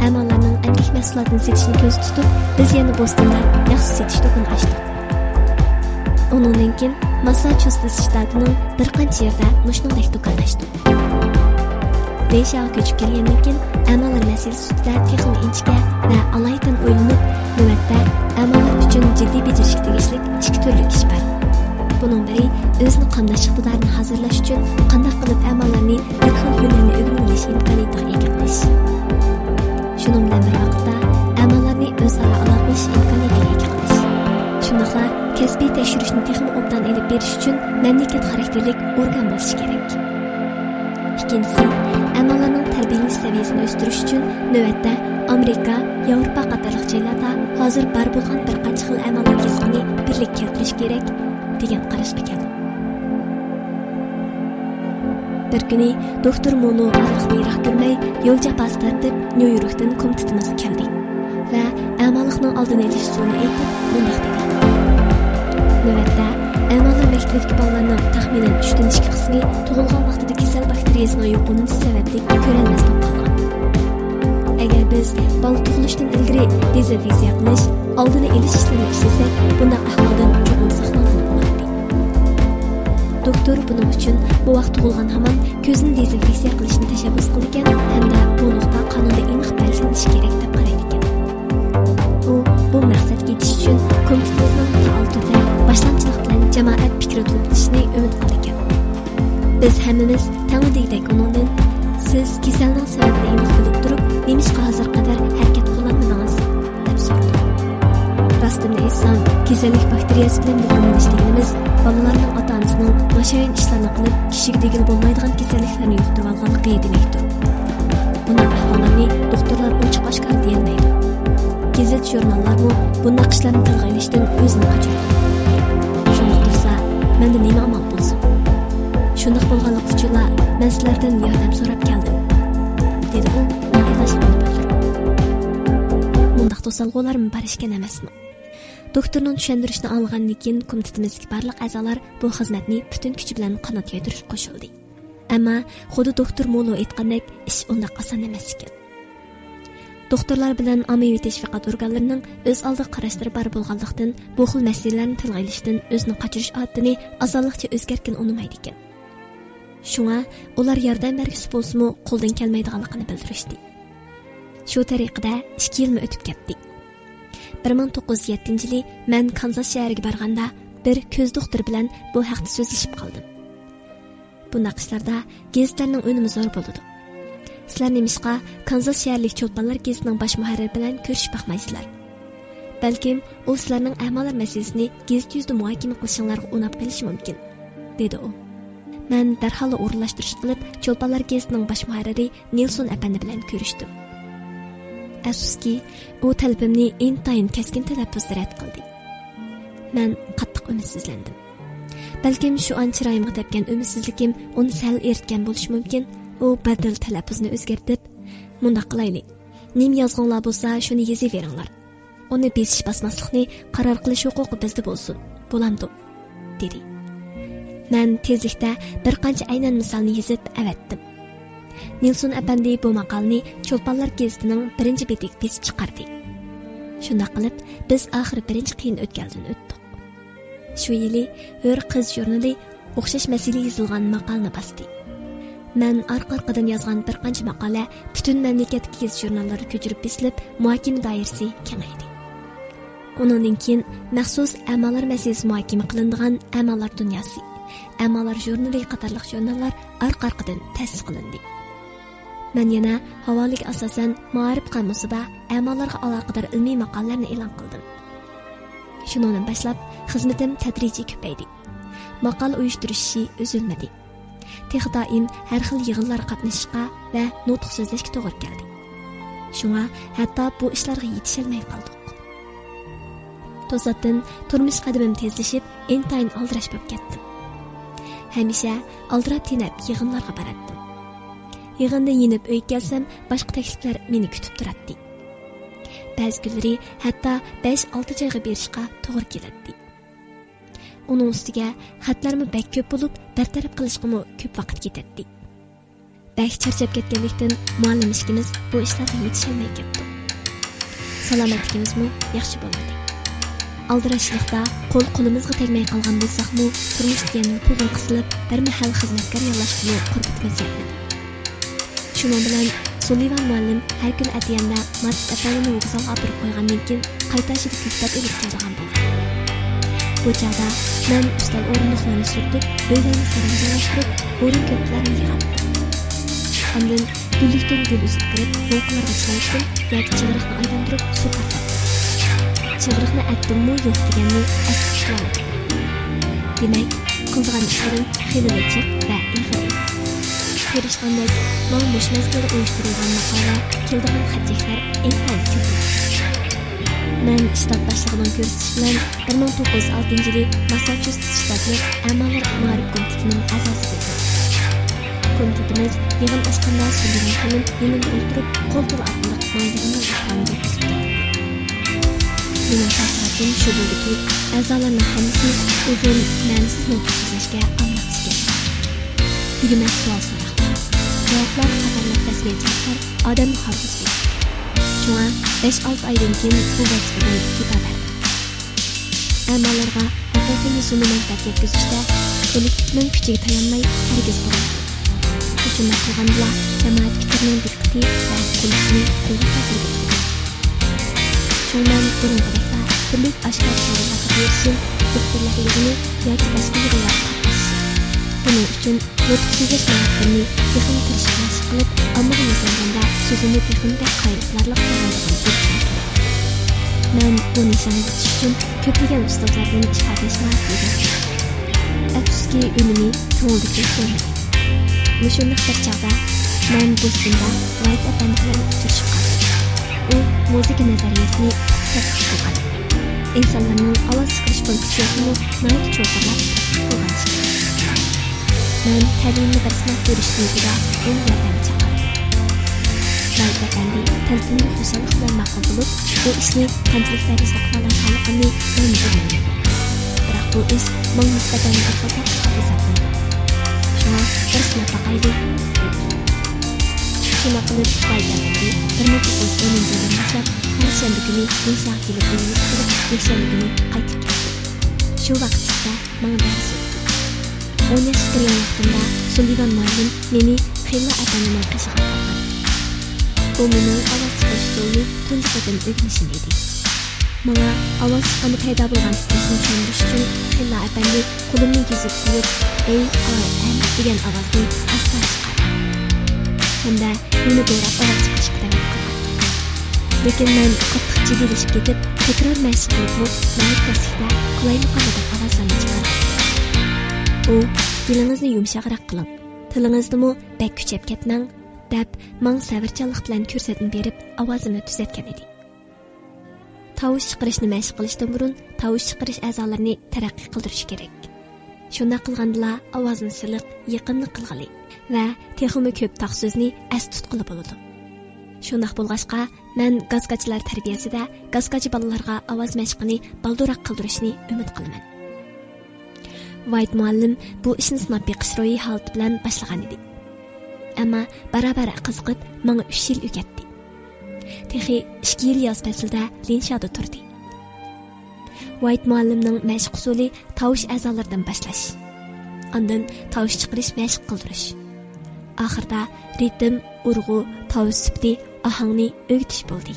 ئەمالارنىڭ ئەمگەك مەھسۇلاتىنى سېتىشنى كۆزدە تۇتۇپ، بىز يەنە بوستوندا مەخسۇس سېتىش دۇكىنى ئاچتۇق. ئۇنىڭدىن كېيىن ماسساچۇسېتس شتاتىنىڭ بىر قانچە يېرىدە مۇشۇنىڭدەك دۇكان ئاچتۇق. بېيشاغا كۆچۈپ كەلگەندىن كېيىن، ئەمالار مەسىلىسى ئۈستىدە تېخىمۇ ئىنچىكە ۋە ئالايىتەن ئويلىنىپ، نۆۋەتتە ئەمالار ئۈچۈن جىددىي بېجىرىشكە تېگىشلىك ئىككى تۈرلۈك ئىش بار. بۇنىڭ بىرى، ئۆزىنى قامداش ئىقتىدارىنى ھازىرلاش ئۈچۈن قانداق قىلىپ ئەمالارنى بىر خىل ھۈنەرنى ئۆگىنىۋېلىش ئىمكانىيىتىگە ئىگە قىلىش. شۇنىڭ بىلەن بىر ۋاقىتتا، ئەمالارنى ئۆزئارا ئالاقىلىشىش ئىمكانىيىتىگە ئىگە قىلىش. شۇنداقلا كەسپىي تەكشۈرۈشنى تېخىمۇ ئوبدان ئېلىپ بېرىش ئۈچۈن مەملىكەت خاراكتېرلىك ئورگان بولۇشى كېرەك. ئىككىنچىسى، ئەمالارنىڭ تەربىيەلىنىش سەۋىيەسىنى ئۆستۈرۈش ئۈچۈن نۆۋەتتە ئامېرىكا، ياۋروپا قاتارلىق جايلاردا ھازىر بار بولغان بىر قانچە خىل ئەمالار يېزىقىنى بىرلىككە كەلتۈرۈش كېرەك، دېگەن قاراشقا كەلدىم. بىر كۈنى دوكتور مولو ئارىلىقنى يىراق كۆرمەي، يول جاپاسى تارتىپ، نيۇ يوركتىن كومىتېتىمىزغا كەلدى ۋە ئەمالىقنىڭ ئالدىنى ئېلىش ئۇسۇلىنى ئېيتىپ، مۇنداق دېدى: نۆۋەتتە ئەمالار مەكتىۋىدىكى بالىلارنىڭ تەخمىنەن ئۈچتىن ئىككى قىسمى تۇغۇلغان ۋاقتىدا كېسەل باكتېرىيەسىنىڭ يۇقۇملىنىشى سەۋەبلىك كۆرەلمەس بولۇپ قالغان. ئەگەر بىز بالا تۇغۇلۇشتىن ئىلگىرى دېزىنفېكسىيە قىلىش، ئالدىنى ئېلىش ئىشلىرىنى ئىشلىسەك، بۇنداق ئەھۋالدىن چوقۇم ساقلانغىلى بولاتتى. دوكتور بۇنىڭ ئۈچۈن بوۋاق تۇغۇلغان ھامان كۆزىنى دېزىنفېكسىيە قىلىشنى تەشەببۇس قىلىدىكەن ھەمدە بۇ نۇقتا قانۇندا ئېنىق بەلگىلىنىشى كېرەك دەپ قارايدىكەن. ئۇ بۇ مەقسەتكە يېتىش ئۈچۈن كومىتېتىمىزنىڭ پائال تۈردە باشلامچىلىق بىلەن جامائەت پىكرى توپلىشىنى ئۈمىد قىلىدىكەن. بىز ھەممىمىز تەڭلا دېگۈدەك ئۇنىڭدىن، سىز كېسەلنىڭ سەۋەبىنى ئېنىق بىلىپ تۇرۇپ، نېمىشقا ھازىرغا قەدەر ھەرىكەت قىلالمىدىڭىز؟ دەپ سورىدى. راستىنى ئېيتسام، كېسەللىك باكتېرىيەسى بىلەن يۇقۇملىنىش دېگىنىمىز بالىلارنىڭ ئاتا-ئانىسىنىڭ ناشايان ئىشلارنى قىلىپ، كىشىگە دېگىلى بولمايدىغان كېسەللىكلەرنى يۇقتۇرۇۋالغانلىقى دېمەكتۇر. بۇنداق ئەھۋاللارنى دوختۇرلار ئوچۇق-ئاشكارا دېيەلمەيدۇ. گېزىت-ژۇرناللارمۇ بۇنداق ئىشلارنى تىلغا ئېلىشتىن ئۆزىنى قاچۇرىدۇ. شۇنداق تۇرسا، مەندە نېمە ئامال بولسۇن؟ شۇنداق بولغانلىقى ئۈچۈنلا مەن سىلەردىن ياردەم سوراپ كەلدىم، دېدى ئۇ مايىللاشلىقىنى بىلدۈرۈپ. مۇنداق توسالغۇلارمۇ بار ئىكەن ئەمەسمۇ؟ دوكتورنىڭ چۈشەندۈرۈشىنى ئاڭلىغاندىن كېيىن، كومىتېتىمىزدىكى بارلىق ئەزالار بۇ خىزمەتنى پۈتۈن كۈچى بىلەن قانات يايدۇرۇشقا قوشۇلدى. ئەمما خۇددى دوكتور مولو ئېيتقاندەك، ئىش ئۇنداق ئاسان ئەمەس ئىكەن. دوختۇرلار بىلەن ئاممىۋى تەشۋىقات ئورگانلىرىنىڭ ئۆز ئالدىغا قاراشلىرى بار بولغانلىقتىن، بۇ خىل مەسىلىلەرنى تىلغا ئېلىشتىن ئۆزىنى قاچۇرۇش ئادىتىنى ئاسانلىقچە ئۆزگەرتكىلى ئۇنىمايدىكەن. شۇڭا ئۇلار ياردەم بەرگۈسى بولسىمۇ، قولدىن كەلمەيدىغانلىقىنى بىلدۈرۈشتى. شۇ تەرىقىدە ئىككى يىلمۇ ئۆتۈپ كەتتى. بىر مىڭ توققۇز يۈز يەتتىنچى يىلى مەن كانزاس شەھىرىگە بارغاندا، بىر كۆز دوختۇرى بىلەن بۇ ھەقتە سۆزلىشىپ قالدىم. بۇنداق ئىشلاردا گېزىتلەرنىڭ ئۈنۈمى زور بولىدۇ. سىلەر نېمىشقا كانزاس شەھەرلىك چولپانلار گېزىتىنىڭ باش مۇھەررىرى بىلەن كۆرۈشۈپ باقمايسىلەر؟ بەلكىم ئۇ سىلەرنىڭ ئەمالار مەسىلىسىنى گېزىت يۈزىدە مۇھاكىمە قىلىشىڭلارغا ئۇناپ قېلىشى مۇمكىن، دېدى ئۇ. مەن دەرھاللا ئورۇنلاشتۇرۇش قىلىپ، چولپانلار گېزىتىنىڭ باش مۇھەررىرى نېلسون ئەپەندى بىلەن كۆرۈشتۈم. ئەپسۇسكى، ئۇ تەلىپىمنى ئىنتايىن كەسكىن تەلەپپۇزدا رەت قىلدى. مەن قاتتىق ئۈمىدسىزلەندىم. بەلكىم شۇ ئان چىرايىمغا تەپكەن ئۈمىدسىزلىكىم ئۇنى سەل ئېرىتكەن بولۇشى مۇمكىن. ئۇ بەدەل تەلەپپۇزنى ئۆزگەرتىپ، مۇنداق قىلايلى، نېمە يازغۇڭلار بولسا، شۇنى يېزىۋېرىڭلار. ئۇنى بېسىش-باسماسلىقنى قارار قىلىش ھوقۇقى بىزدە بولسۇن، بولامدۇ؟ دېدى. مەن تېزلىكتە بىر قانچە ئەينەن مىسالنى يېزىپ ئەۋەتتىم. نېلسون ئەپەندى بۇ ماقالىنى چولپانلار گېزىتىنىڭ بىرىنچى بېتىگە بېسىپ چىقاردى. شۇنداق قىلىپ، بىز ئاخىرى بىرىنچى قىيىن ئۆتكەلدىن ئۆتتۇق. شۇ يىلى ھۆر قىز ژۇرنىلى ئوخشاش مەسىلە يېزىلغان ماقالىنى باستى. مەن ئارقا-ئارقىدىن يازغان بىر قانچە ماقالە پۈتۈن مەملىكەتتىكى گېزىت-ژۇرناللاردا كۆچۈرۈپ بېسىلىپ، مۇھاكىمە دائىرىسى كېڭەيدى. بۇنىڭدىن كېيىن مەخسۇس ئەمالار مەسىلىسى مۇھاكىمە قىلىنىدىغان ئەمالار دۇنياسى، ئەمالار ژۇرنىلى قاتارلىق ژۇرناللار ئارقا-ئارقىدىن تەسىس قىلىندى. مەن يەنە ھاۋالىگە ئاساسەن مائارىپ قامۇسىدا ئەمالارغا ئالاقىدار ئىلمىي ماقالىلەرنى ئېلان قىلدىم. شۇنىڭدىن باشلاپ خىزمىتىم تەدرىجىي كۆپەيدى. ماقالە ئۇيۇشتۇرۇش ئىشى ئۈزۈلمىدى. تېخى دائىم ھەر خىل يىغىنلارغا قاتنىشىشقا ۋە نۇتۇق سۆزلەشكە توغرا كەلدى. شۇڭا ھەتتا بۇ ئىشلارغا يېتىشەلمەي قالدۇق. توساتتىن تۇرمۇش قەدىمىم تېزلىشىپ، ئىنتايىن ئالدىراش بولۇپ كەتتىم. ھەمىشە ئالدىراپ-تېنەپ يىغىنلارغا باراتتىم. يىغىندىن يېنىپ ئۆيگە كەلسەم، باشقا تەكلىپلەر مېنى كۈتۈپ تۇراتتى. بەزى كۈنلىرى ھەتتا بەش-ئالتە جايغا بېرىشقا توغرا كېلەتتى. ئۇنىڭ ئۈستىگە خەتلەرمۇ بەك كۆپ بولۇپ، بىر تەرەپ قىلىشقىمۇ كۆپ ۋاقىت كېتەتتى. بەك چارچاپ كەتكەنلىكتىن، مۇئەللىم ئىككىمىز بۇ ئىشلارغا يېتىشەلمەي كەتتۇق. سالامەتلىكىمىزمۇ ياخشى بولمىدى. ئالدىراشلىقتا قول قولىمىزغا تەگمەي قالغان بولساقمۇ، تۇرمۇش دېگەن يوپۇرغىغا قىسىلىپ، بىر مەھەل خىزمەتكار ياللاشقىمۇ قۇربىتىمىز يەتمىدى. شۇنىڭ بىلەن سۇلىۋان مۇئەللىم ھەر كۈنى ئەتىگەندە ماتىس ئەپەندىنى ۋوگزالغا ئاپىرىپ قويغاندىن كېيىن، قايتا ئىشىدا كۆكتات ئېلىپ كېلىدىغان بولغان. بۇ چاغدا مەن ئۈستەل ئورۇندۇقلارنى سۈرتۈپ، ئۆيلەرنى سەرەڭجىلەشتۈرۈپ، ئورۇن كۆرپىلەرنى يىغاتتىم. ئاندىن گۈللۈكتىن گۈل ئۈزۈپ كىرىپ، بوڭقىلارغا چىلايتتىم ياكى چىغرىقنى ئايلاندۇرۇپ سۇ تارتاتتىم. چىغرىقنى ئەتتىممۇ يوق دېگەننى ئەستە تۇتۇۋالاتتىم. دېمەك، قىلىدىغان ئىشلىرىم خېلىلا جىق ۋە ئېغىر ئىدى. كۆرۈشكەندەك، ماڭا مۇشۇ مەزگىلدە ئۇيۇشتۇرۇلغان ماقالە، كېلىدىغان خەت-چەكلەر ئىنتايىن كۆپ ئىدى. مەن شتات باشلىقىنىڭ كۆرسىتىشى بىلەن بىر مىڭ توققۇز يۈز ئالتىنچى يىلى ماسساچۇسېتس شتاتلىق ئەمالار مائارىپ كومىتېتىنىڭ ئەزاسى بولدۇم. كومىتېتىمىز يىغىن ئاچقاندا، سۇلىۋان خانىم يېنىمدا ئولتۇرۇپ، قول تىلى ئارقىلىق ماڭا يىغىننىڭ ئەھۋالىنى يەتكۈزۈپ تۇراتتى. مېنىڭ تەسىراتىم شۇ بولدىكى، ئەزالارنىڭ ھەممىسى ئۇزۇن، مەنىسىز نۇتۇق سۆزلەشكە ئامراق ئىكەن. تۈگىمەس سوئال-سوراقلار، جاۋابلار قاتارلىق رەسمىيەتچىلىكلەر ئادەمنى خار بېسىدۇ. شۇڭا بەش-ئالتە ئايدىن كېيىن بۇ ۋەزىپىدىن ئىستېپا بەردىم. ئەمالارغا ھەقىقىي يۈزلىنىش مەنپەئەت يەتكۈزۈشتە كوللېكتىپنىڭ كۈچىگە تايانماي ھەرگىز بولمىدى. مۇشۇنداق قىلغاندىلا جامائەت پىكرىنىڭ دىققىتى ۋە قوللىشىنى قولغا كەلتۈرگىلى بولىدۇ. شۇڭا مەن بۇرۇنقىدەكلا تۈرلۈك ئاشكارا سوئاللارغا بېرىشىم، دوختۇرلار يىغىنى ياكى باشقا يىغىنلارغا قاتنىشىشىم. بۇنىڭ ئۈچۈن نۇتۇق سۆزلەش ماھارىتىمنى تېخىمۇ تىرىشىپ مەشىق قىلىپ، ئاممىغا يۈزلەنگەندە سۆزۈمنى تېخىمۇ بەك قايىل قىلارلىق بولغاندىغىنى بىلىشىم كېرەك. مەن بۇ نىشانغا يېتىش ئۈچۈن كۆپلىگەن ئۇستازلاردىن ئىپادىلەش ماھارىتىنى ئۆگەندىم. ئەپسۇسكى، ئۈنۈمى كۆڭۈلدىكىدەك بولمىدى. مۇشۇنداق بىر چاغدا مەن بوستوندا ۋايت ئەپەندى بىلەن ئۇچرىشىپ قالدىم. ئۇ مۇزىكا نەزەرىيەسىنى ئىختىساسلىق قىلغان. ئىنسانلارنىڭ ئاۋاز چىقىرىش فۇنكسىيەسىنىمۇ ناھايىتى چوڭقۇرلاپ تەتقىق قىلغان ئىكەن. مەن تەلىيىمنى بىر سىناپ كۆرۈش نىيىتىدە ئۇنى ياردەمگە چاقىردىم. ۋايت ئەپەندى تەلىپىمنى خۇشاللىق بىلەن ماقۇل بولۇپ، بۇ ئىشنى قانچىلىك دەرىجىدە قىلالايدىغانلىقىمنى مەن بىلمەيمەن. بىراق بۇ ئىش ماڭا نىسبەتەن بىر خىل تەتقىقات ھېسابلىنىدۇ. شۇڭا بىر سىناپ باقايلى، دېدى. شۇنداق قىلىپ، ۋايت ئەپەندى بىر مىڭ توققۇز يۈز ئونىنچى يىلدىن باشلاپ ھەر شەنبە كۈنى نىشاغا كېلىپ ئۆيىمىزگە كىرىپ، يەكشەنبە كۈنى قايتىپ كەتتى. شۇ ۋاقىت ئىچىدە ماڭا دەرس ئۆتتى. ئون ياشقا كىرگەن ۋاقتىمدا سۇللىۋان مۇئەللىم مېنى خېللا ئەپەندىنىڭ قېشىغا ئاپارغان. بۇ مېنىڭ ئاۋاز چىقىرىش ئۇسۇلىنى تۇنجى قېتىم ئۆگىنىشىم ئىدى. ماڭا ئاۋاز چىققاندا پەيدا بولغان تىترەشنى چۈشەندۈرۈش ئۈچۈن خېللا ئەپەندى قولۇمنى يۈزۈپ قويۇپ، ئەي ئار ئەم دېگەن ئاۋازنى ئاستا چىقارغان ھەمدە مېنى دوراپ ئاۋاز چىقىرىشقا دەۋەت قىلغان. لېكىن مەن قاتتىق جىددىيلىشىپ كېتىپ، تەكرار مەشىق قىلىپمۇ ناھايىتى تەسلىكتە قالايمىقانلىدىغان ئاۋازلارنى چىقاردىم. ئۇ، «گېلىڭىزنى يۇمشاقراق قىلىڭ، تىلىڭىزنىمۇ بەك كۈچەپ كەتمەڭ» دەپ، ماڭا سەۋرچانلىق بىلەن كۆرسەتمە بېرىپ، ئاۋازىمنى تۈزەتكەن ئىدى. تاۋۇش چىقىرىشنى مەشىق قىلىشتىن بۇرۇن تاۋۇش چىقىرىش ئەزالىرىنى تەرەققىي قىلدۇرۇش كېرەك. شۇنداق قىلغاندىلا ئاۋازنى سىلىق، يېقىملىق قىلغىلى ۋە تېخىمۇ كۆپ تاق سۆزنى ئەستە تۇتقىلى بولىدۇ. شۇنداق بولغاچقا، مەن گاسكاچىلار تەربىيەسىدە گاسكاچى بالىلارغا ئاۋاز مەشقىنى بالدۇرراق قىلدۇرۇشنى ئۈمىد قىلىمەن. ۋايت مۇئەللىم بۇ ئىشنى سىناپ بېقىش روھى ھالىتى بىلەن باشلىغان ئىدى. ئەمما بارا-بارا قىزىقىپ، ماڭا ئۈچ يىل ئۆگەتتى. تېخى ئىككى يىل ياز پەسلىدە لىنشادا تۇردى. ۋايت مۇئەللىمنىڭ مەشىق ئۇسۇلى تاۋۇش ئەزالىرىدىن باشلاش، ئاندىن تاۋۇش چىقىرىش مەشىق قىلدۇرۇش، ئاخىرىدا رىتىم، ئۇرغۇ، تاۋۇش سۈپىتى، ئاھاڭنى ئۆگىتىش بولدى.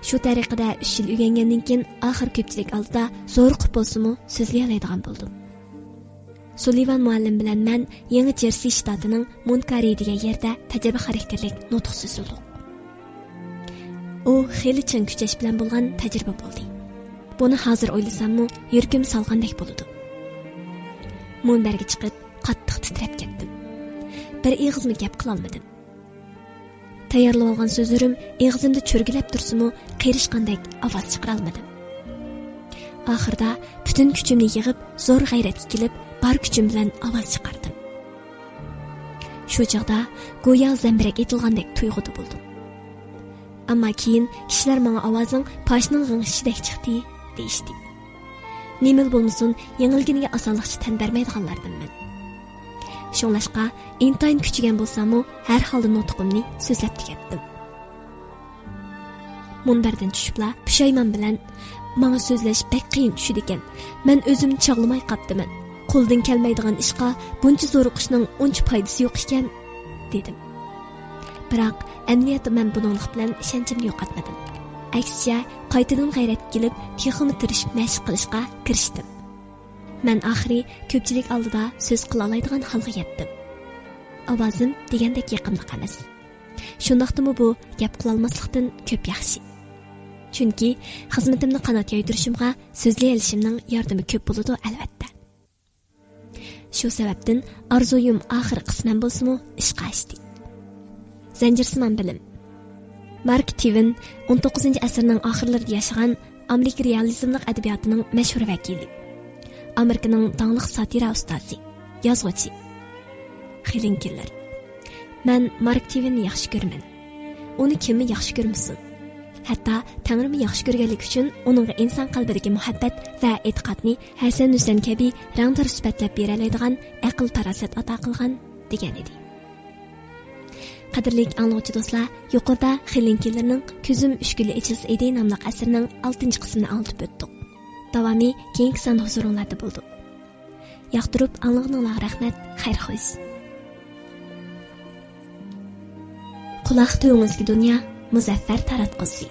شۇ تەرىقىدە ئۈچ يىل ئۆگەنگەندىن كېيىن، ئاخىر كۆپچىلىك ئالدىدا زورۇقۇپ بولسىمۇ سۆزلىيەلەيدىغان بولدۇم. سۇلىۋان مۇئەللىم بىلەن مەن يېڭى جېرسى شتاتىنىڭ مونتگارى دېگەن يەردە تەجرىبە خاراكتېرلىك نۇتۇق سۆزلىدۇق. ئۇ خېلى چىڭ كۈچەش بىلەن بولغان تەجرىبە بولدى. بۇنى ھازىر ئويلىساممۇ يۈرىكىم سالغاندەك بولىدۇ. مۇنبەرگە چىقىپ، قاتتىق تىترەپ كەتتىم. بىر ئېغىزمۇ گەپ قىلالمىدىم. تەييارلىۋالغان سۆزلىرىم ئېغىزىمدا چۆرگىلەپ تۇرسىمۇ، قېرىشقاندەك ئاۋاز چىقىرالمىدىم. ئاخىرىدا پۈتۈن كۈچۈمنى يىغىپ، زور غەيرەتكە كېلىپ، بار كۈچۈم بىلەن ئاۋاز چىقاردىم. شۇ چاغدا گويا زەمبىرەك ئېتىلغاندەك تۇيغۇدا بولدۇم. ئەمما كېيىن كىشىلەر ماڭا ئاۋازىڭ پاشنىڭ غىڭشىشىدەك چىقتى، دېيىشتى. نېمىلا بولمىسۇن، يېڭىلگىنىگە ئاسانلىقچە تەن بەرمەيدىغانلاردىنمەن. شۇڭلاشقا، ئىنتايىن كۈچىگەن بولساممۇ، ھەر ھالدا نۇتقۇمنى سۆزلەپ تۈگەتتىم. مۇنبەردىن چۈشۈپلا پۇشايمان بىلەن، «ماڭا سۆزلەش بەك قىيىن چۈشىدىكەن. مەن ئۆزۈمنى چاغلىماي قاپتىمەن. قولدىن كەلمەيدىغان ئىشقا بۇنچە زورۇقۇشنىڭ ئۇنچە پايدىسى يوق ئىكەن»، دېدىم. بىراق، ئەمەلىيەتتە مەن بۇنىڭلىق بىلەن ئىشەنچىمنى يوقاتمىدىم. ئەكسىچە، قايتىدىن غەيرەتكە كېلىپ، تېخىمۇ تىرىشىپ مەشىق قىلىشقا كىرىشتىم. مەن ئاخىرى كۆپچىلىك ئالدىدا سۆز قىلالايدىغان ھالغا يەتتىم. ئاۋازىم دېگەندەك يېقىملىق ئەمەس. شۇنداقتىمۇ بۇ گەپ قىلالماسلىقتىن كۆپ ياخشى. چۈنكى خىزمىتىمنى قانات يايدۇرۇشۇمغا سۆزلىيەلىشىمنىڭ ياردىمى كۆپ بولىدۇ، ئەلۋەتتە. شۇ سەۋەبتىن ئارزۇيۇم ئاخىرى قىسمەن بولسىمۇ ئىشقا ئاشتى. زەنجىرسىمان بىلىم. مارك تۋېن ئون توققۇزىنچى ئەسىرنىڭ ئاخىرلىرىدا ياشىغان ئامېرىكا رېئالىزملىق ئەدەبىياتىنىڭ مەشھۇر ۋەكىلى، ئامېرىكىنىڭ داڭلىق ساتىرا ئۇستازى، يازغۇچى. خېلېن كېللېر. مەن مارك تۋېننى ياخشى كۆرىمەن. ئۇنى كىممۇ ياخشى كۆرمىسۇن؟ ھەتتا تەڭرىمۇ ياخشى كۆرگەنلىكى ئۈچۈن ئۇنىڭغا ئىنسان قەلبىدىكى مۇھەببەت ۋە ئېتىقادنى ھەسەن-ھۈسەن كەبى رەڭدار سۈپەتلەپ بېرەلەيدىغان ئەقىل-پاراسەت ئاتا قىلغان، دېگەن ئىدى. قەدىرلىك ئاڭلىغۇچى دوستلار، يۇقىرىدا خېلېن كېللېرنىڭ «كۆزۈم ئۈچ كۈنلا ئېچىلسا ئىدى» ناملىق ئەسىرىنىڭ ئالتىنچى قىسمىنى ئاڭلىتىپ ئۆتتۇق. داۋامى كېيىنكى ساندا ھۇزۇرۇڭلاردا بولىدۇ. ياقتۇرۇپ ئاڭلىغىنىڭلارغا رەھمەت، خەير خوش. قۇلاق تۈۋىڭىزدىكى دۇنيا، مۇزەففەر تاراتقۇسى.